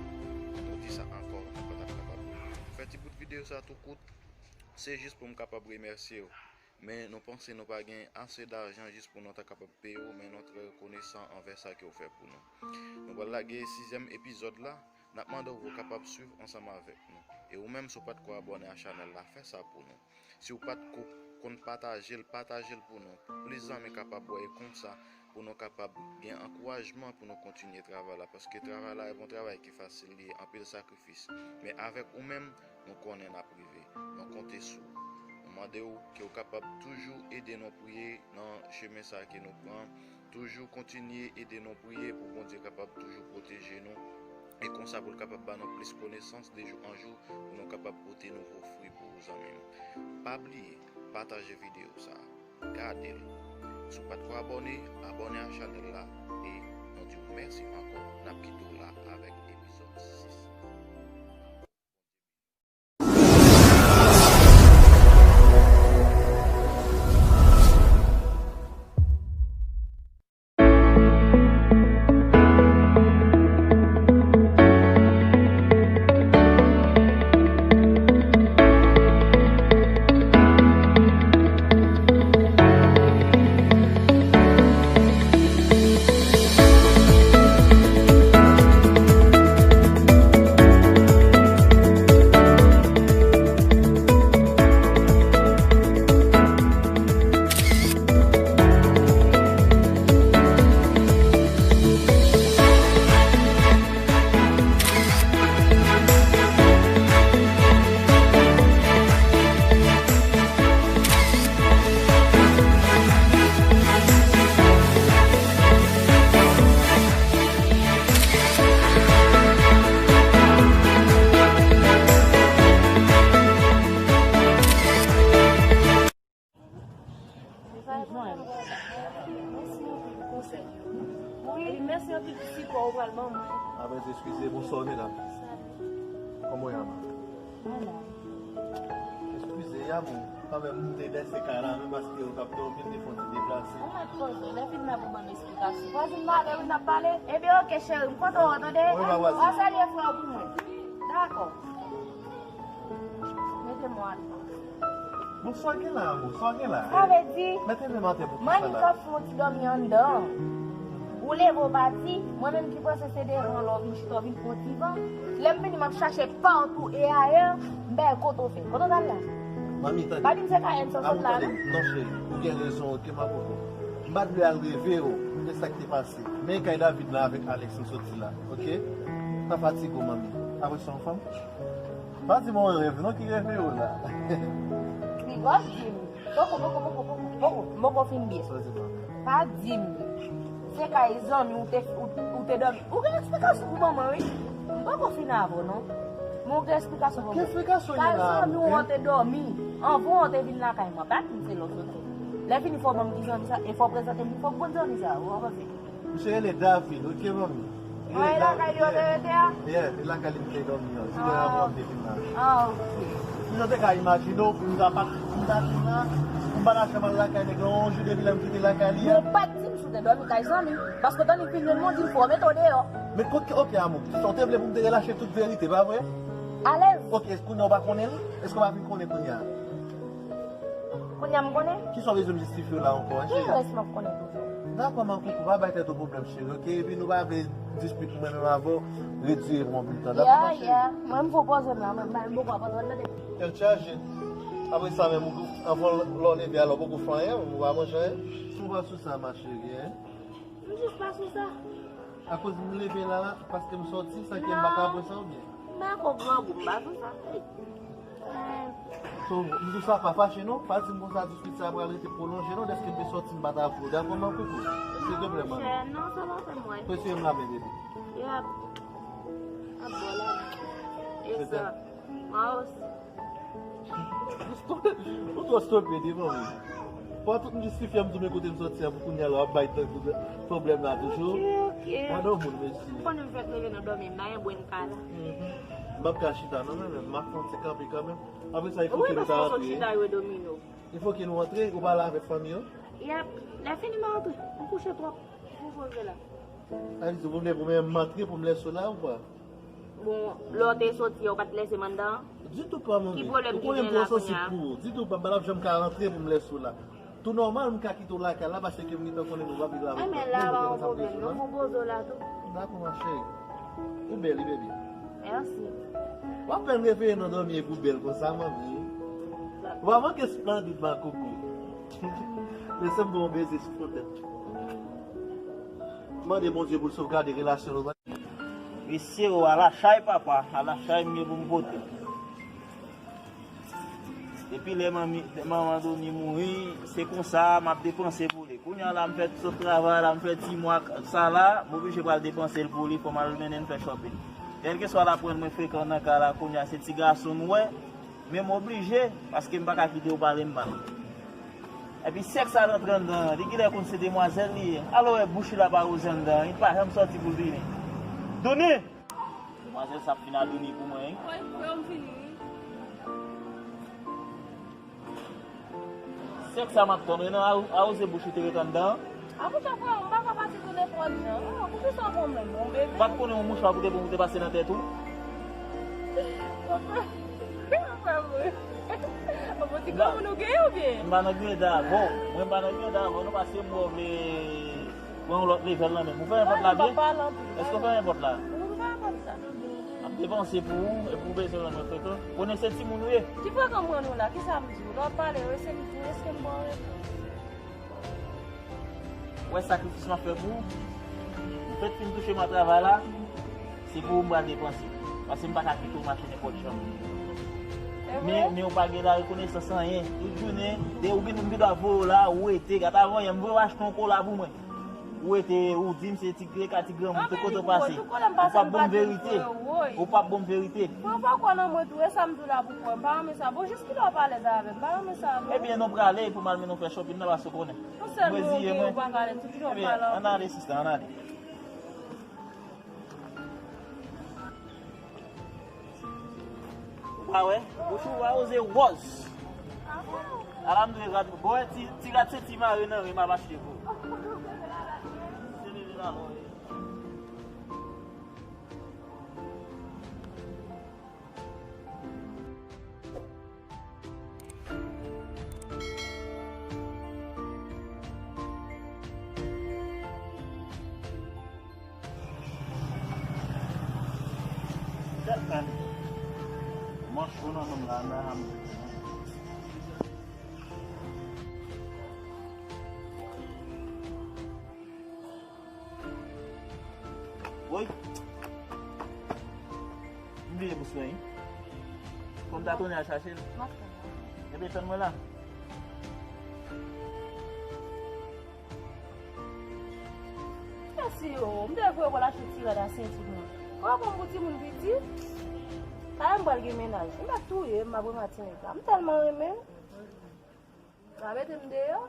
nou di sa ankò, nou pa t ap kapab. Fè ti bout videyo sa tou kout, se jis pou m kapab remèsye w. Men nou panse nou pa gen ase dajan jis pou nou ta kapab peye w, men nou trè rekonesan anvè sa ke w fè pou nou. Nou pral lage sizyèm epizòd la, n ap mande w pou w kapab swiv ansanm avèk nou. E ou menm, si w pa t ko abòne a chanèl la, fè sa pou nou. Si w pa t ko konn pataje l, pataje l pou nou, pou plis zanmi kapab wè, e konsa, pou nou kapab gen ankourajman pou nou kontinye travay la, paske travay la e pa yon travay ki fasil, li ye anpil sakrifis. Men avèk ou menm, nou konnen n ap rive. Nou konte sou ou. Nou mande w ke w kapab toujou ede nou priye nan chemen sa ke nou pran. Toujou kontinye ede nou priye pou Bondye kapab toujou pwoteje nou. E konsa pou l kapab ba nou plis konesans de jou an jou, pou nou kapab pote nouvo fwi pou ou, zanmi m. Pa bliye, pataje videyo sa a. Gade l. Si w pa t ko abòne, abòne a chanèl la e nou di w mèsi ankò. N ap kite w la avèk epizòd sis. Mèsi anpil pou konsèy yo. Wi, mèsi anpil pou sipò ou pral ban mwen. Apre, eskize, bonswa, medam. Kòman w ye, ama? Eskize, y a bon. Kanmenm, m te lèse kay la, men paske yo t ap dòmi, m te fè yon ti deplase. Ou mèt poze, lè fini la pou ban m esplikasyon. Vwazin m ale, wi, n ap pale. Ebyen, oke, cheri, m kontan wè w, tande? Wi, ma vwazin. Wa salye frè w pou mwen. Dakò. Mete mwen atò. Bon, sa w gen la, amou? Sa w gen la? Sa vle di, mete men atè pou kisa la? Manmi k ap fè yon ti dòmi anndan. Ou leve w pati, mwen menm ki panse se devan lè w vin chita w vin pran ti van. Lè m vini m ap chache patou e ayè, m pa wè kote w fè. Kote w t al la? Manmi, tande. Pa di m se kay M sa w sot la, non? Non, cheri, ou gen rezon, oke, ma koko. M pa t vle al reve w, men sa k te pase. Men kay David la avèk Alex m soti la, oke? Pa fatige w, manmi. Apre sa, yon fanm? Pa di m yon rèv non ki reveye w la. Rigòl di m. Poko, poko, poko, poko, poko, m poko fin byen. Sa w di la? Pa di m. Se kay zanmi w te, ou, ou te dòmi. Ou gen eksplikasyon pou ban mwen, wi. M poko fin avè w, non. Men w gen eksplikasyon pou ban mwen. Ki eksplikasyon li la? Kay zanmi w an te dòmi. Anvan w te vin lakay mwen. Pa di m se lè w soti. Lè fini fò w ban m ki zanmi sa, e fò w prezante m pou fòk bon zanmi sa, ou konprann? Misye rele David, oke, manmi? Mwen e lakay li yo te rete a? Yeah, e lakay li m te dòmi an. Ti lè avan m te vin la. Ah, oke. Si nou te ka imajine w, m ta pa, m ta vin la, m pa ta janm al lakay nèg lan yon jou depi lè m kite lakay li a. Bon, pa t di m si w te dòmi kay zanmi, paske w tande pil moun di m fò w mete w deyò. Men kote, oke, amou, sa w te vle pou m te relache tout verite, pa vre? Alèz. Oke, èske kounye a w pa konnen l? Èske w pa vin konnen kounye a? Kounye a m konnen. Kisa w bezwen m jistifye w la ankò, en cheri? Ki rès m ap konnen toujou? Dakò, ma koukou, pa bay tèt ou pwoblèm, cheri, oke? Epi nou pa vle dispit mwen menm avè w, redire pou yon pil tan, dakò, ma cheri? Yeah, yeah. Mwen, m fè w poze m la, mwen, m poko ap antre anndan. Tèt chaje. Apre sa menm, ou, anvan lè w leve a la, ou poko fè anyen, ou pa manje anyen? Si w pa sou sa, ma cheri, en? M jis pa sou sa. Akoz m leve la, paske m sòti, sa ke m pa ka pran sa oubyen? M pa ko grangou, m pa sou sa. So, m di w sa pa fache non, pa di m konsa dispit sa pral rete pwolonje non, dèske m te sòti m pa ta vle w, dakò, ma koukou? Silteplè, manmi. Monchè, non, sa pa fè mwen. Presye m la, men, bebe. Yap. Ap bò la. E sa. Mwen osi. Ou twò stupid, wi, manmi. Fò tout m jistifye m tou men kote m sòti a pou kounye a la w ap bay tankou pwoblèm la toujou. Oke, oke. Gade yon moun, mesye. M konnen m fèk leve nan dòmi, m pa gen bwen m ka la. Mhm. M p ap ka chita non, men, men m ap fè yon ti kanpe kanmenm. Apre sa, il fò ke nou ta antre. Wi, paske w sot chita jwe domino. Il fò ke nou antre, ou pale avèk fanmi yo? Yap, lè fini m antre. M kouche twòp. Pou poze la. Sa vle di, ou vle pou mwen m antre pou m lèse w la ou pa? Bon, lè w te soti a, ou pa t lèse m anndan? Ditou pa, manmi. Ki pwoblèm ki gen la kounye a? Ou konnen m pran sansib pou ou. Ditou pa, m pa t ap janm ka rantre pou m lèse w la. Tou nòmal, m ka kite w lakay la, paske m gentan konnen nou p ap viv avèk nou. Enben, la pa yon pwoblèm, non, m poze w la tou. Dakò, ma cheri. Ou bèl, wi, baby. Mèsi. W ap fè m reveye nan dòmi epi w bèl konsa, manmi. W ap manke splandid, ma koukou. Lese m ba w yon beze sou fwon tèt. Mande Bondye pou l sovgade relasyon nou. Mesye o, ala chay papa, ala chay m gen pou m pote. Depi lè manmi, lè manman Doni mouri, se konsa m ap depanse pou li. Kounye a la, m fè sot travay la, m fè ti mwa sa la, m oblije pral depanse l pou li, fò m al mennen l fè shopping. Kèlkeswa l ap rann mwen frekan nan kay la, kounye a se ti gason m wè, men m oblije, paske m pa ka kite yo pale m mal. Epi sèks sa rantre anndan an, li genlè konn se demwazèl li ye. Alò wè bouch li la pa woze anndan an, li pa janm sòti pou l vini. Doni! Demwazèl sa ap fin a Doni pou mwen, wi. Wi, wi, m fini, wi. Sèks sa m ap tann, wi, non, a, a woze bouch li te ret anndan an. A, poukisa frè, m pa ka pase tou nenpòt jan. Oh, poukisa w pran menm, mon bebe? M pa t konnen yon mouchwa pou te bon pou te pase nan tèt ou. Papa, papa, mwen. Bon, ti granmoun ou genyen oubyen? M pa nan griyen avè w. Mwen m pa nan griyen avè w, non, paske m wè w vle pran yon lòt level nan menm. Ou fèmen pòt la byen? Èske w fèmen pòt la? Wi, m fèmen pòt la. M ap depanse pou ou, epi ou bezwen rann mwen frekan. Konnen se timoun ou ye. Ki frekan m rann ou la? Kisa m di w? Lè w ap pale, èske m di w, èske m ba w rezon? Ou wè sakrifis m ap fè pou ou? M fèk fin touche mwa travay la, se pou ou m pral depanse. Paske m pa ka kite w mache nenpòt jan. Men, men ou pa gen la rekonesans anyen. Tout jounen, de ou gen, m gen dwa voye w la, ou rete. Gade avan yè, m voye w achte yon kola pou mwen. Ou rete, ou di m se ti kreka, ti granmoun, tout kote w pase. Ou p ap ban m verite. Ou p ap ban m verite. Frè, ou pa kwè nan mwen tou, e sa m di w la pou kwè. M pa renmen sa. Bon, jis kilè w pa alèz avè m? M pa renmen sa, non. Ebyen, nou prale pou m al mennen w fè shopping nan, paske w konnen. Mwen sèlman ou gen, ou pa ka alèz, tout kilè w pale anpil. Ann ale, sista, ann ale. Ou pa wè? Bouch ou pa woze wòz. Ala m dwe rad. Bon, ti, ti rad se ti mare nan ren m ap achte pou ou. Se leve la, bon. Gad la. Manch ou nan men m la, nan men m. Woy. M bliye bous mwen, wi. Fò m ta tounen al chache l. Ebyen, tann mwen la. Mèsi, o. M te vle w al achte ti rad a senti mwen. Ou pa konn pou timoun piti? Talè m pral gen mennaj. M pa touye m, m ap rematen nèg la. M tèlman renmen l. Va mete m deyò.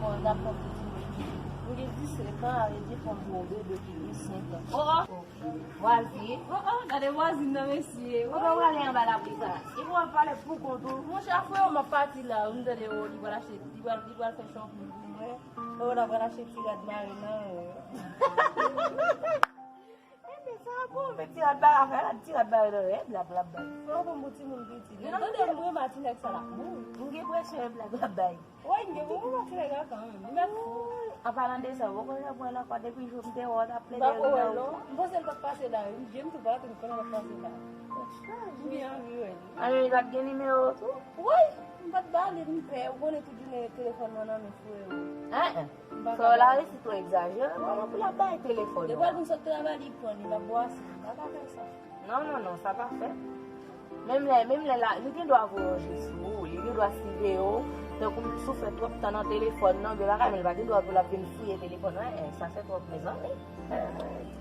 Bon, dakò, pitit. M gen disèt an, ale defann pou yon bebe ki gen senk an. Oh, oh! Vwazin. Oh, oh, gade vwazin nan, mesye. Ou pa prale anba lapli sa. E pou w ap pale pou kont ou. Monchè, frè, m ap pati la, m tande, oh, li pral achte, li pral, li pral fè shopping pou mwen. Oh, l ap pral achte ti rad mare nan, oh. Ebyen, sa bon, men ti rad mare, afè la, ti rad mare nan, e blag l ap bay. Frè, ou konn pou timoun piti. Men tande, m renmen ti nèg sa la. M gen presyon, e blag l ap bay. Woy, m gen pou mwen ti nèg la kanmenm. Li mèt fou. An palan de sa, ou konn jan mwen la, kwa, depi jou m te wè w t ap plede ri nan wout la. M panse l pa t pase la, wi. M tou pa t konnen l ap pase la. M byen anvi wè l. Anyen, li pa t gen nimewo tou? Woy, m pa t ba li, m pè. Ou konnen tout jounen telefòn mwen nan men frè yo. Hein, hein. Frè w la resi twò egzajere, kòman pou l ap bay telefòn ou? Depi l vin sot travay, li pran, li pa bwase. Li pa ka fè sa. Non, non, non, sa pa fèt. Menm lè, menm lè la, li gen dwa voye yon je sou ou, li gen dwa siveye w. Tankou si w fè twòp tan nan telefòn nan, gen bagay, men li pa gen dwa pou l ap vin fouye telefòn nan, eh, sa fè twòp, mezanmi.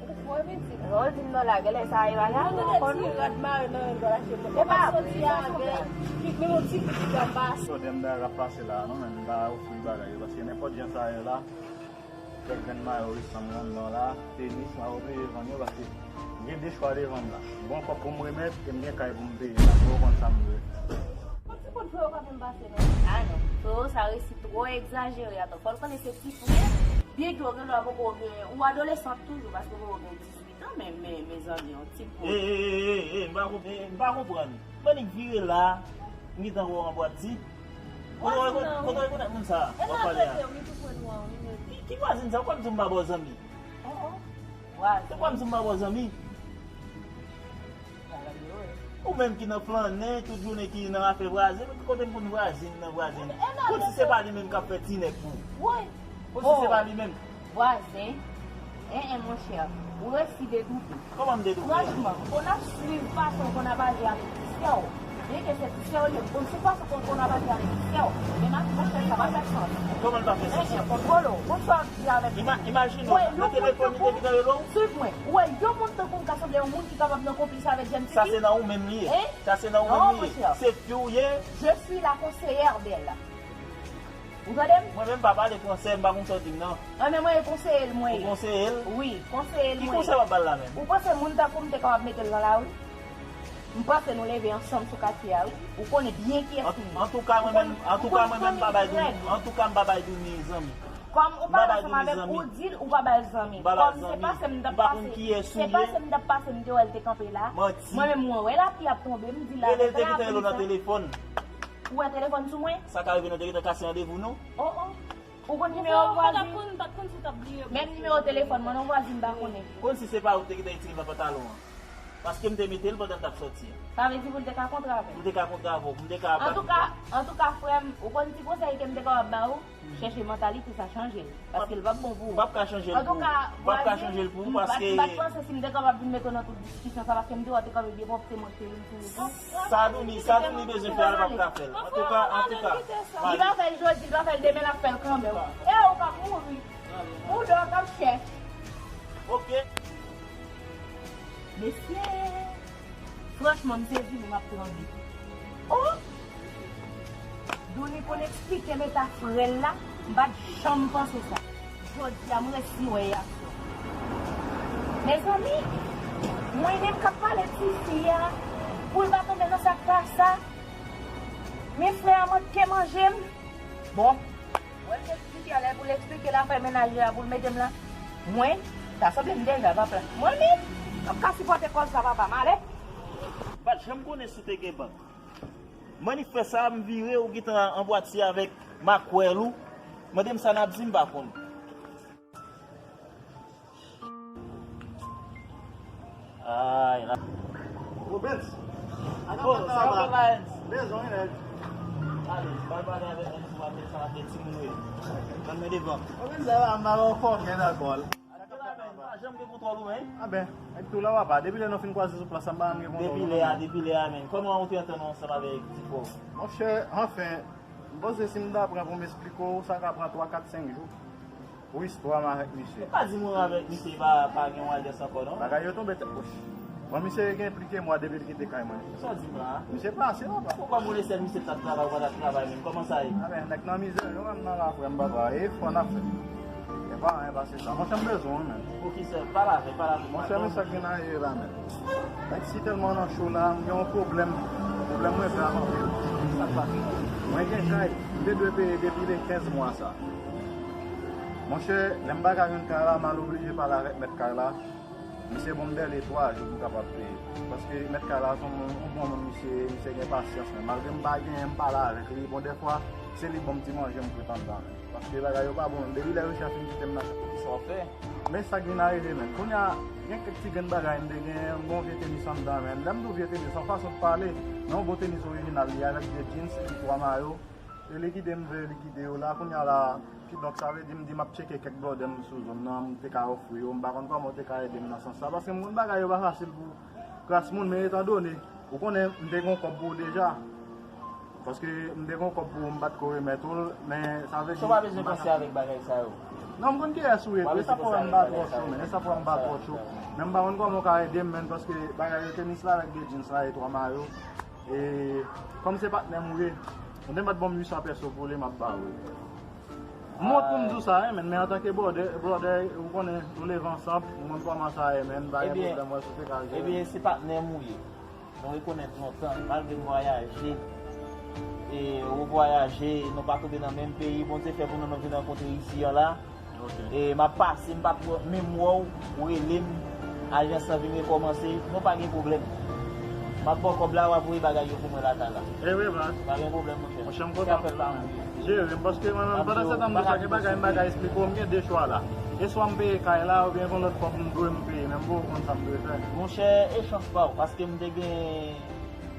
Ou fò, epi di. Lè w di m nan la, genlè sa e bagay ankò, non? Ti rad mare nan men l pral achte mwen. E pa vre, sa se yon bèl. Menm yon ti bout li pa pase. Sodèm dayè ap pase la, non, men m pa ofri bagay yo, paske nenpòt jan sa ye la, Kèk grenn mayo resan m nan la, tenis, m ap oblije vann yo paske m gen de chwa devan m la. M gen yon kòb pou m remèt e m gen kay pou m peye la. Fò w konn sa m dwe. Yon ti kout frè yo pa menm pase non. A non, frè sa resi twò egzajere. Atann, fò l konnen se ti frè. Byenke w gen dwa poko gen, ou adolesan toujou paske w poko gen dizuit an, men, men, mezanmi, yon ti frè. E, e, e, e, e, m pa konp-, e, m pa konprann. M annik vire la, m gentan wè w anba di. Kote w rekon-, kote w rekonèt moun sa a w ap pale a? Ki, ki vwazin sa a? Ou kwè m di w m pa ba w zanmi? Se kwè m di w m pa ba w zanmi? Ou menm ki nan flannen, tout jounen ki nan afè vwazen, men ki kote m konn vwazen nan vwazen? Konn si se pa li menm k ap fè ti nèg pou ou. Woy. Konn si se pa li menm. Vwazen. En, en, monchè, ou resi dedoute. Kòman m dedoute? Franchman, konn ap swiv fason konn ap aji avèk ti sè w. Byenke se ti sè w li ye, konn swiv fason konn, konn ap aji avèk ti sè w. Men m ap di monchè, sa pa fè sans. Kòman l pa fè sans? En, en, kontwole w. Konn sa w ap di avèk li. Imajine w, nan telefòn li te gentan rele w. Swiv mwen. Ou wè yon moun tankou m ka sanble yon moun ki kapab nan konplis avèk jèn fi? Sa se nan ou menm li ye. Sa se nan ou menm li ye. Se fi w ye. Je suis la conseillère d'elle. Ou tande m? Mwen menm pa pale fransè, m pa konn sa w di m nan. An men mwen e konseye l mwen ye. Ou konseye l? Wi, konseye l mwen ye. Ki konsèy w ap ba l la menm? Ou panse moun tankou m te kapab mete l nan lari? M panse nou leve ansanm sou katye a wi. Ou konnen byen kiyès m ye. Antouka mwen menm, antouka mwen menm m pa bay doumi, antouka m pa bay doumi zanmi. Kòm ou pale ansanm avè l, ou di l ou pa ba l zanmi. Kòm se pase m t ap pase, se pase m t ap pase m te wè l te kanpe la. Mwen menm mwen wè lapli ap tonbe, m di l avèk lapli sa. Ou wè telefòn sou mwen? Sa ka rive nou te gentan kase randevou nou. Oh oh. Ou konn nimewo vwazin? Menm nimewo telefòn mwen non vwazin m pa konnen. Konn si se pa ou ki te gentan itilize pantalon an. Paske m te mete l pandan l t ap sòti a. Sa vle di pou l te ka kontre avè m. Pou l te ka kontre avè w, pou m te ka... Antouka, antouka frè m, ou konn ti konsèy ke m te kapab ba ou? Chèche mantalite sa chanje l. Paske l p ap bon pou ou. M p ap ka chanje l pou ou. Antouka, m p ap ka chanje l pou ou paske m pa t panse si m te kapab vin mete w nan tout diskisyon sa paske m te wè w te kanpe byen pwòp se mwen ki te vin sou ou. Sa Doumi, sa Doumi bezwen fè a l p ap ka fè l. Antouka, antouka. Li pa fè l jodi, li pa fè l demen, l ap fè l kanmenm. E ou k ap mouri. Ou dò k ap chèch. Ok. Mesye, franchman, m sezi wi, m ap tranble. Oh! Douni konn eksplike m eta frè l la, m pa t janm panse sa. Jodi a, m resi wè e aksyon. Mezanmi, mwen menm k ap pale tifi a, pou l pa tonbe nan sa k pa sa. Men frè a manke manje m. Bon, wè l te di tifi a lè pou l eksplike l afè mennaj li a pou l mete m la. Mwen, ta sanble m deja pa pla. Mwen menm, m ap ka sipòte kòz sa papa m ale. M pa t janm konnen si w te gen bank. Mwen ni fè sa, m vire, ou gentan anbwati avèk makwèl ou. Mande m sa n ap di, m pa konn. Ay, la. Ô, Benz. Ô, sa va, Benz? Benz, on est là. Ale, bal bagay avèk Benz, ou ap fè sa, ap fè timoun ou ye. Ban mwen devan. Ô, Benz, sa va, m pa wè w kòken nan kò l. Atè la, men, pa janm gen kontwòl ou, men. A ben, ak tou la, papa, depi lè nou fin kwaze sou plas la, m pa janm gen kontwòl ou, non. Depi lè a, depi lè a, men. Kòman ou te antann ansanm avèk ti frè w? Monchè, anfen, m panse si m ta pran pou m esplike w, sa ka pran twa, kat, senk jou. Pou istwa m avèk misye. Ou pa di m ou avèk misye pa, pa gen yon alyans ankò, non? Bagay yo tonbe tèt kòch. Bon, misye gen plis ke mwa depi l kite kay mwen. Sa w di m la a? Misye pase, papa. Ou pa mole sèl misye t ap travay, ou pa t ap travay menm. Kòman sa ye? A ben, nèg nan mizè, yo menm nan la, frè m, papa. E fò n ap fè. E pa anyen pase sa. Monchè, m bezwen w, menm. Poukisa? Pale avè m, pale avè m. Monchè, men sa k vin rive la, menm. Nèg si tèlman nan cho la, m gen yon pwoblèm. Pwoblèm mwen grav anpil. Sa k pase? Mwen gen kay, m te dwe peye depi le kenz mwa sa. Monchè, lè m pa ka jwenn kay la, m al oblije pale avèk mèt kay la. Misye ban m dèle twa jou pou m kapab peye. Paske mèt kay la se yon moun, yon bon moun, misye, misye gen pasyans, men malgre m pa genyen, m pale avèk li. Bon, dèfwa, se li ban m ti manje m fout anndan. Paske bagay yo pa bon. Depi lè Richard fin kite m nan... Kisa w fè? Men sa k vin arive, men. Kounye a, gen kèk ti grenn bagay m te genyen, m gen yon vye tenis anndan, men. Lè m di w vye tenis, se yon fason de pale. Men yon bon tenis orijinal li ye, avèk de jeans epi twa mayo. E likide m vle likide yo la, kounye a la, kidonk sa vle di m di m ap tcheke kèk blòdè m sou zòn nan, m te ka ofri yo, m pa konn kòman w te ka ede m nan sans sa, paske m konn bagay yo pa fasil pou kras moun, men etandone, ou konnen m te gen yon kòb pou w deja, paske m te gen yon kòb pou w, m pa t ko remèt ou l, men sa vle di... So w pa bezwen panse avèk bagay sa yo. Non, m konn kiyès ou ye tou, e sa fè w wè m pa twò cho, men, e sa fè w wè m pa twò cho, men m pa konn kòman w ka ede m, men, paske bagay yo, tenis la avèk de jeans la e twa mayo. E kòm se patnè m ou ye, ou te mèt ban m uit san pèso pou li, m ap ba ou. M wont pou m di w sa, wi, men, men antanke brother, brother, ou konnen, nou leve ansanm, ou konn kòman sa ye, men, pa gen pwoblèm, wè, si w te ka jere. Ebyen, se patnè m ou ye. Nou rekonèt lontan, malgre m vwayaje, e ou vwayaje, nou pa tonbe nan menm peyi, Bondye fè pou nou, nou vin rankontre isi an la. E m ap pase, m p ap menm wè w, ou rele m, ajans lan vin rekòmanse, nou pa gen pwoblèm. M ap ba w kòb la, w a voye bagay yo pou mwen lakay la. E wi, baz. Pa gen pwoblèm, monchè. Monchè, m kontan. Jere m, paske mwen menm, pandan se tan, m bezwen gen bagay, m bagay esplike w, m gen de chwa la. E swa m peye kay la, oubyen gon lòt kòb m dwe m peye, men m poko konn sa m dwe fè. Monchè, e chans pa w, paske m te gen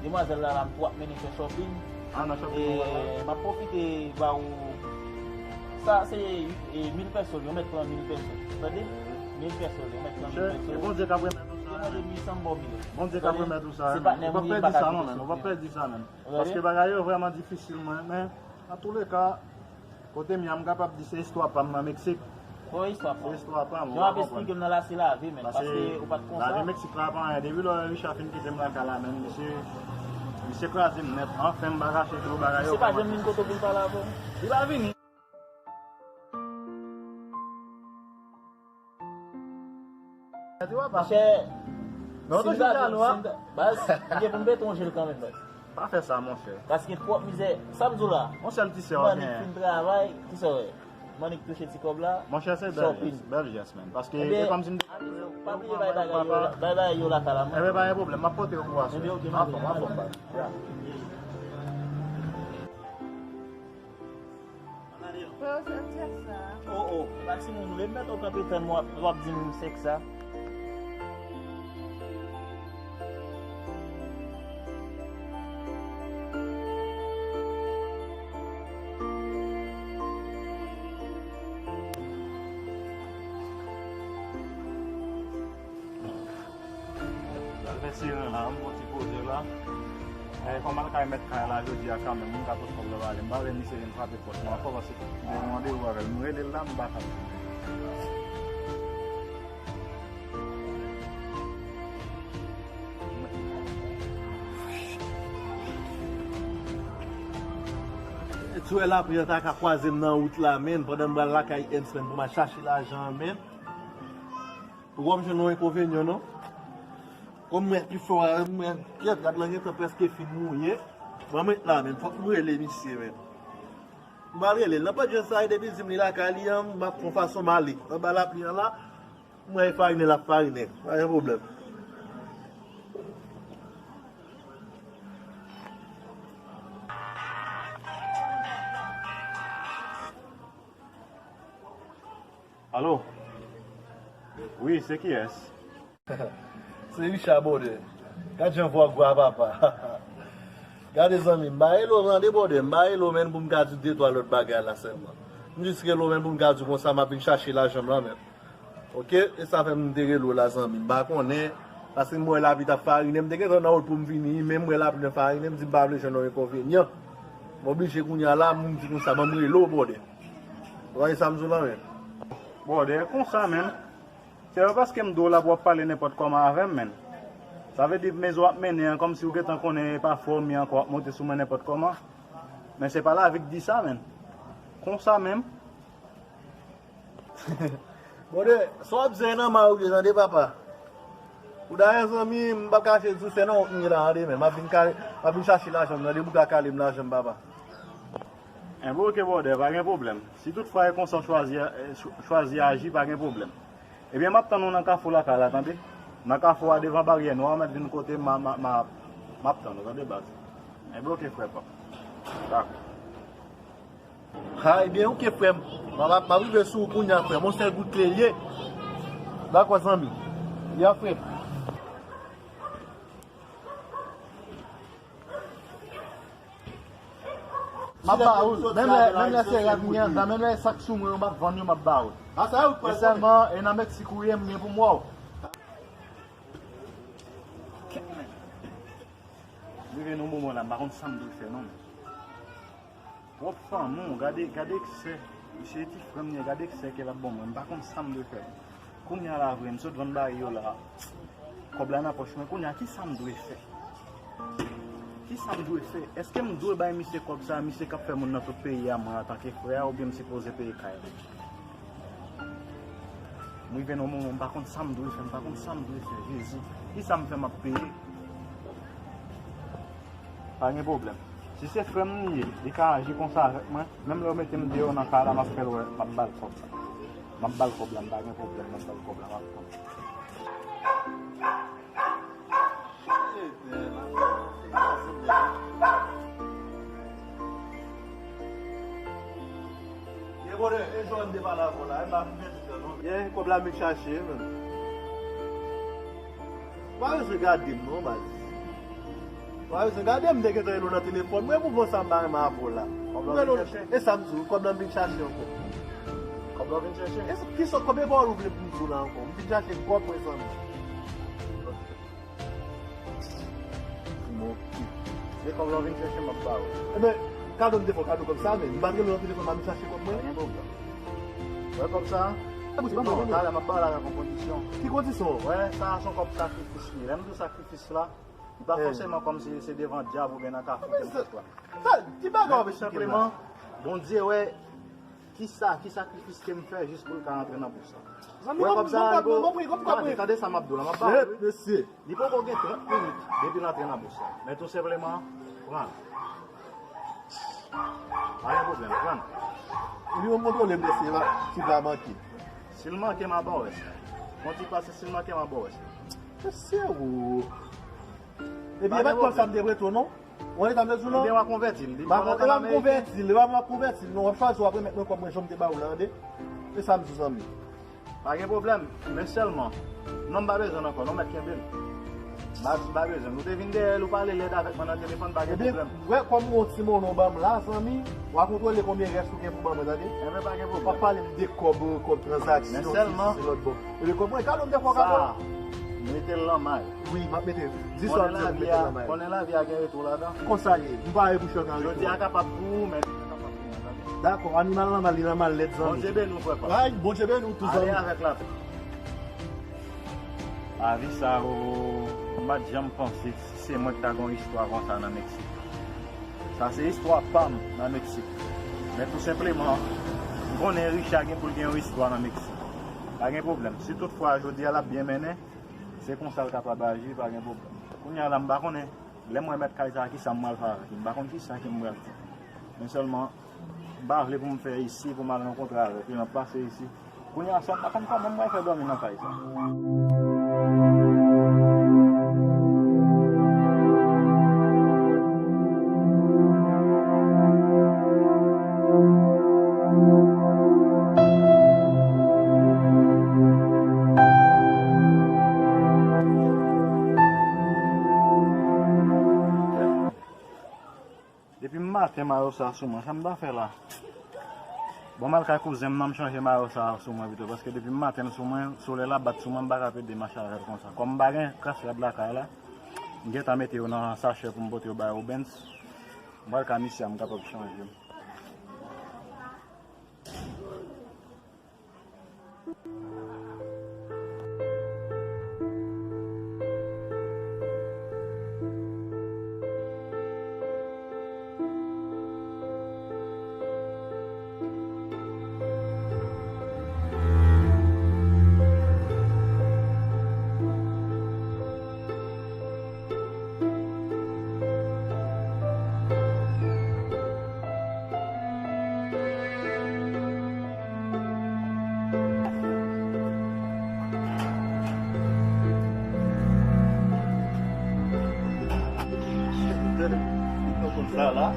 demwazèl la, la, m tou ap mennen fè shopping. Ah, nan shopping ou wè la? E m ap pwofite ba w, sa se, e, mil pèso, yo mèt pran mil pèso. Tande? Mil pèso, yo mèt pran mil pèso. Monchè, e Bondye k ap remèt ou sa. Yo mande uit san m ba w mil. Bondye k ap remèt ou sa, se patnè m ye, m pa ka kite sa. Ou p ap pèdi sa, menn. Paske bagay yo vrèman difisil, mwen, men, antouleka, kote m ye a, m kapab di se istwa pa m nan Meksik. Se istwa pa w. Se istwa pa m, ou pa konprann. Jan w ap esplike m nan la, se lavi, menn, paske ou pa t konsa. Lavi Meksik la pa anyen. Depi lè Richard fin kite m lakay la, menn, misye, misye kraze m nèt. Anfen, m pa kache tou, bagay yo vrèman difisil. Misye pa janm vin kote w pou l pale avè w? Li pa vini. Monchè, si m ta, si m ta, baz, m gen pou m pete yon je l kanmenm, baz. Pa fè sa, monchè. Paske twòp mizè, sa m di w la. Yon sèl ti sè w genyen. Mannik fin travay, ki sa w wè? Mannik touche ti kòb la. Monchè, se bèl jès, bèl jès, menn. Paske e kòmsi m te, pa bliye bay bagay yo, bay bagay yo lakay la. Enben, pa gen pwoblèm, m ap pote yo pou w aswè. Enben, ok, m ale, m ale. Anfòm, anfòm, baz. Frè, se sèks sa. Oh, oh, pa timoun vle m mèt ou kanpe tann mwen, w ap di m sèks sa. Al fè siren la, m pran ti poze la. Eh, kòm al kay mèt kay la jodi a kanmenm, m ka pote kòb la ba li. M pa vle misye vin frape pòt mwen ankò, paske m gen yon randevou avè l. M rele l la, m pa ka. Ti wè lapli an ta ka kwaze m nan wout la, menn, pandan m pral lakay Ernst, menn, pou m al chache lajan an, menn. Ou wè m jwenn yon enkonvenyan, non? Kòm mwen pifò a, mwen, kèt, rad lan gentan prèske fin mouye. Ban m ret la, menn. Fòk m rele misye, menn. M pral rele l. Nan pòt jan sa, depi l di m li lakay li an, m ap fè yon fason m ale. Anba lapli an la, m wè farinen l ap farinen. Pa gen pwoblèm. Alo? Wi, se kiyès? Se Richard, brother. Gad jan vwa gwa, papa. Gade, zanmi, m ba rele w, tande, brother, m ba rele w, menn, pou m ka di w de twa lòt bagay la sèlman. M jis rele w, menn, pou m ka di w konsa m ap vin chache lajan m lan, menn. Oke? E sa fè m te rele w la, zanmi. M pa konnen, paske m wè lapli t ap farinen, m te gentan nan wout pou m vini, men m wè lapli nan farinen, m di m pa vle jwenn yon enkonvenyan. M oblije kounye a la, m di konsa, ban m rele w, brother. Ou wè sa m di w la, menn? Brother, konsa menm. Se pa paske m di w la pou w ap pale nenpòt kòman avè m, menn. Sa vle di mezon w ap mennen an, kòmsi w gentan konnen e pa fè w mi ankò, w ap monte sou mwen nenpòt kòman. Men se pa lavi k di sa, menn. Konsa menm. Brother, sa w ap di a nan ma ou ye, tande, papa. Ou dayè, zanmi, m p ap kache di w, se nan wout m ye la, tande, men m ap vin kale, m ap vin chache lajan m, tande, pou w ka kale m lajan m, papa. Enben, oke, brother, pa gen pwoblèm. Si toutfwa e konsa w chwazi, eh, chw-, chwazi aji, pa gen pwoblèm. Ebyen, m ap tann ou nan kafou lakay la, tande. Nan kafou a, devan baryè nwa, ou mèt vin kote m, m, m, m ap tann ou, tande, baz. Enben, oke, frè pa m. Dakò. Ha, ebyen, oke, frè m. M ap, m ap rive sou ou kounye a, frè m. Yon sèl gout kle l ye. Dakò, zanmi. Ya, frè m. M ap ba ou l. Menm lè, menm lè se rad m gen anndan, menm lè e sak sou mwen yo m ap vann yo, m ap ba ou l. E sèlman, e nan Meksik ou ye, m gen pou m wè w. Rive nan moman la, m pa konn sa m dwe fè non. Twòp fanmi, gade, gade eksè. Misye ti frè m li ye, gade eksè ke l ap ban mwen. M pa konn sa m dwe fè. Kounye a la vre, m sot vann bagay yo la. Kòb la nan pòch mwen. Kounye a, kisa m dwe fè? Kisa m dwe fè? Èske m dwe bay misye kòb sa a, misye k ap fè moun nan tout peyi a mwen antanke frè a, oubyen m sipoze peye kay la? M rive nan moman, m pa konn sa m dwe fè, m pa konn sa m dwe fè, Jezi. Kisa m fè m ap peye? Pa gen pwoblèm. Si se frè m li ye, li ka aji konsa avèk mwen, menm lè yo mete m deyò nan kay la, m ap fè l wè, m ap ba l kòb la. M ap ba l kòb la, m pa gen pwoblèm, m ap ba l kòb la, m ap pran. Shit, man. Kote, e jòn de pale avè w la, e pa vin pèdi tan non. Byen, kòb la m vin chache, men. Ou pa bezwen gade m non, baz. Ou pa bezwen gade m, m te gentan rele w nan telefòn. Mwen, pou bon sa m pa renmen avè w la. Kòb la w vin chache? E sa m di w, kòb la m vin chache ankò. Kòb la w vin chache? E sa, ki sòt kòb, e pa w vle pou m di w la ankò. M vin chache kòb mwen, zanmi. Mwen, e kòb la w vin chache, m ap ba w. Ebyen, kado m te fè w kado kòb sa, men m pa t rele w nan telefòn, m ap chache kòb mwen. Pa gen pwoblèm. Wè kòb sa? Non, talè m ap ba w l avèk yon kondisyon. Ki kondisyon? Wè, sa a se yon kòb sakrifis li ye. Lè m di w sakrifis la, li pa fòseman kòmsi se devan dyab oubyen nan kafou ke m fèt la. Sa, ki bagay w ap eksplike m la? Senpleman, Bondye wè ki sa, ki sakrifis ke m fè jis pou l ka rantre nan bous la. Zanmi, wè kòb sa, tande sa m ap di w la, m ap ba w li. Mesye. Li poko gen trant minit depi l antre nan bous la. Men tou senpleman, pran l. Pa gen pwoblèm, pran l. Li yon kontwole m, mesye, si va manke. Si l manke, m a ba w rès la. Yon ti pase, si l manke, m a ba w rès la. Mesye, ou. Epi, e pa t kòb sa m te prete w, non? Ou konn sa m te di w, non? Ebyen, w a konvèti l. Li pa konvèti l, li pa konvèti l, non. W ap chwazi, w ap remèt mwen kòb mwen, jan m te ba w la, tande. E sa m di w, zanmi. Pa gen pwoblèm, men sèlman, non m pa bezwen l ankò, non, mèt kenbe l. M pa, m pa bezwen l. Ou te vin dèyè l, ou pale lèd avèk mwen nan telefòn, pa gen pwoblèm. Ebyen, wè, kòm ou yon ti mono ban m la, zanmi, w a kontwole konbyen rès ou gen pou ban mwen, tande. Ebyen, pa gen pwoblèm. W ap pale m de kòb, kòb tranzaksyon, si, si, lòt bò. Ebyen, kòb mwen, kado m te fè w kado? Sa, mete l nan may. Wi, m ap mete. Di sa w ap di, m mete l nan may. Konnen lavi a gen retou ladan. Konsa l ye. M pare pou chòk nan retou. Jodi a kapab pou ou, men demen kapab pou mwen, tande. Dakò, animal nan mal, li nan mal nèt, zanmi. Bondye beni w, frè pa m. Ay, Bondye beni w tou, zanmi. Ale avèk lapè. Avi sa, o, m pa t janm panse si se mwen ki ta gen yon istwa konsa nan Meksik. Sa se istwa pa m nan Meksik. Men tou senpleman, m konnen Richard gen pou l gen yon istwa nan Meksik. Pa gen pwoblèm. Si toutfwa jodi a l ap byen mennen, se konsa l kapab aji, pa gen pwoblèm. Kounye a la, m pa konnen, lè m wè mèt kay sa a, kisa m pral fè avèk li. M pa konn kisa ke m pral fè. Men sèlman, m pa vle pou m fè isi, pou m al rankontre avèk li, m ap pase isi. Kounye a, sa m pa konn kòman m pral fè dòmi nan kay sa. Depi maten mayo sa sou mwen, sa m ta fè la? Bon, m al kay kouzen m nan, m chanje mayo sa sou mwen pito, paske depi maten l sou mwen, solèy la bat sou mwen, m pa ka pede mache avè l konsa. Kòm m pa gen kras rad lakay la, m gentan mete yo nan sachè pou m pote yo bay Obens. M pral ka misye a, m kapab chanje m. Sa la.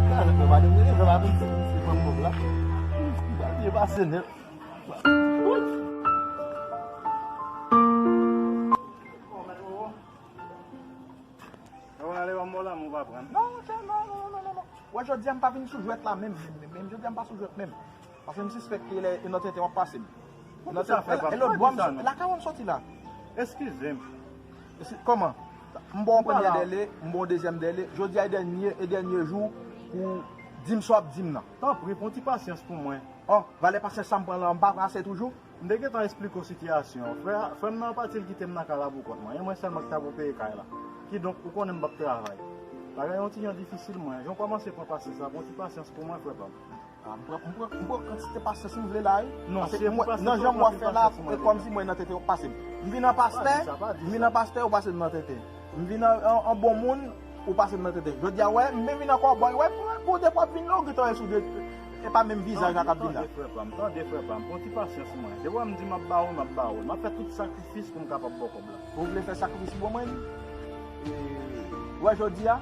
Sa la, pa de mwen, sa la, pou se, se fanm kòb la. Li pase nèt. Ou ale ban m mò lanmou pa pran. Non, monchè, non, non, non, non, non. Wè, jodi a m pa vin sou jwèt la menm, menm, menm, menm. Jodi a m pa sou jwèt menm. Paske m sispèk ke lè e nan tenten w ap pase m. Poukisa frè pa m? E lòt bò m, lakay w m soti la. Eskize m. Kòman? M ba w yon premyè dèle, m ba w yon dezyèm dèle. Jodi a e dènye, e dènye jou pou w di m sa w ap di m nan. Tanpri, pran ti pasyans pou mwen. Oh, valè pasyans sa m pran la, m pa pran ase toujou? M te gentan esplike w sitiyasyon an. Frè, frè m nan pati, l kite m nan kay la pou kont mwen. E mwen sèlman ki ta pou peye kay la. Kidonk, ou konnen m p ap travay. Bagay yon ti jan difisil, mwen. Jan w kòmanse pran pasyans la, pran ti pasyans pou mwen, frè pa m. Ah, m pran, m pran, m pran kantite pasyans m vle la, wi. Non, se pou pasyans, nan jan m wè fè la, e kòmsi mwen nan tenten w ap pase m. M vin an pastè, m vin an pastè, ou pase m nan tenten. M vin an, an, an bon moun, ou pase m nan tenten. Jodi a, wè, m vin an kòbòy, wè, pou, pou de fwa vin la, ou gentan wè sou de, e pa menm vizaj la k ap vin la. Tande, frè pa m, tande, frè pa m, pran ti pasyans mwen. De fwa m di m ap ba ou, m ap ba ou. M ap fè tout sakrifis pou m kapab ba w kòb la. Ou vle fè sakrifis pou mwen? E, wè, jodi a,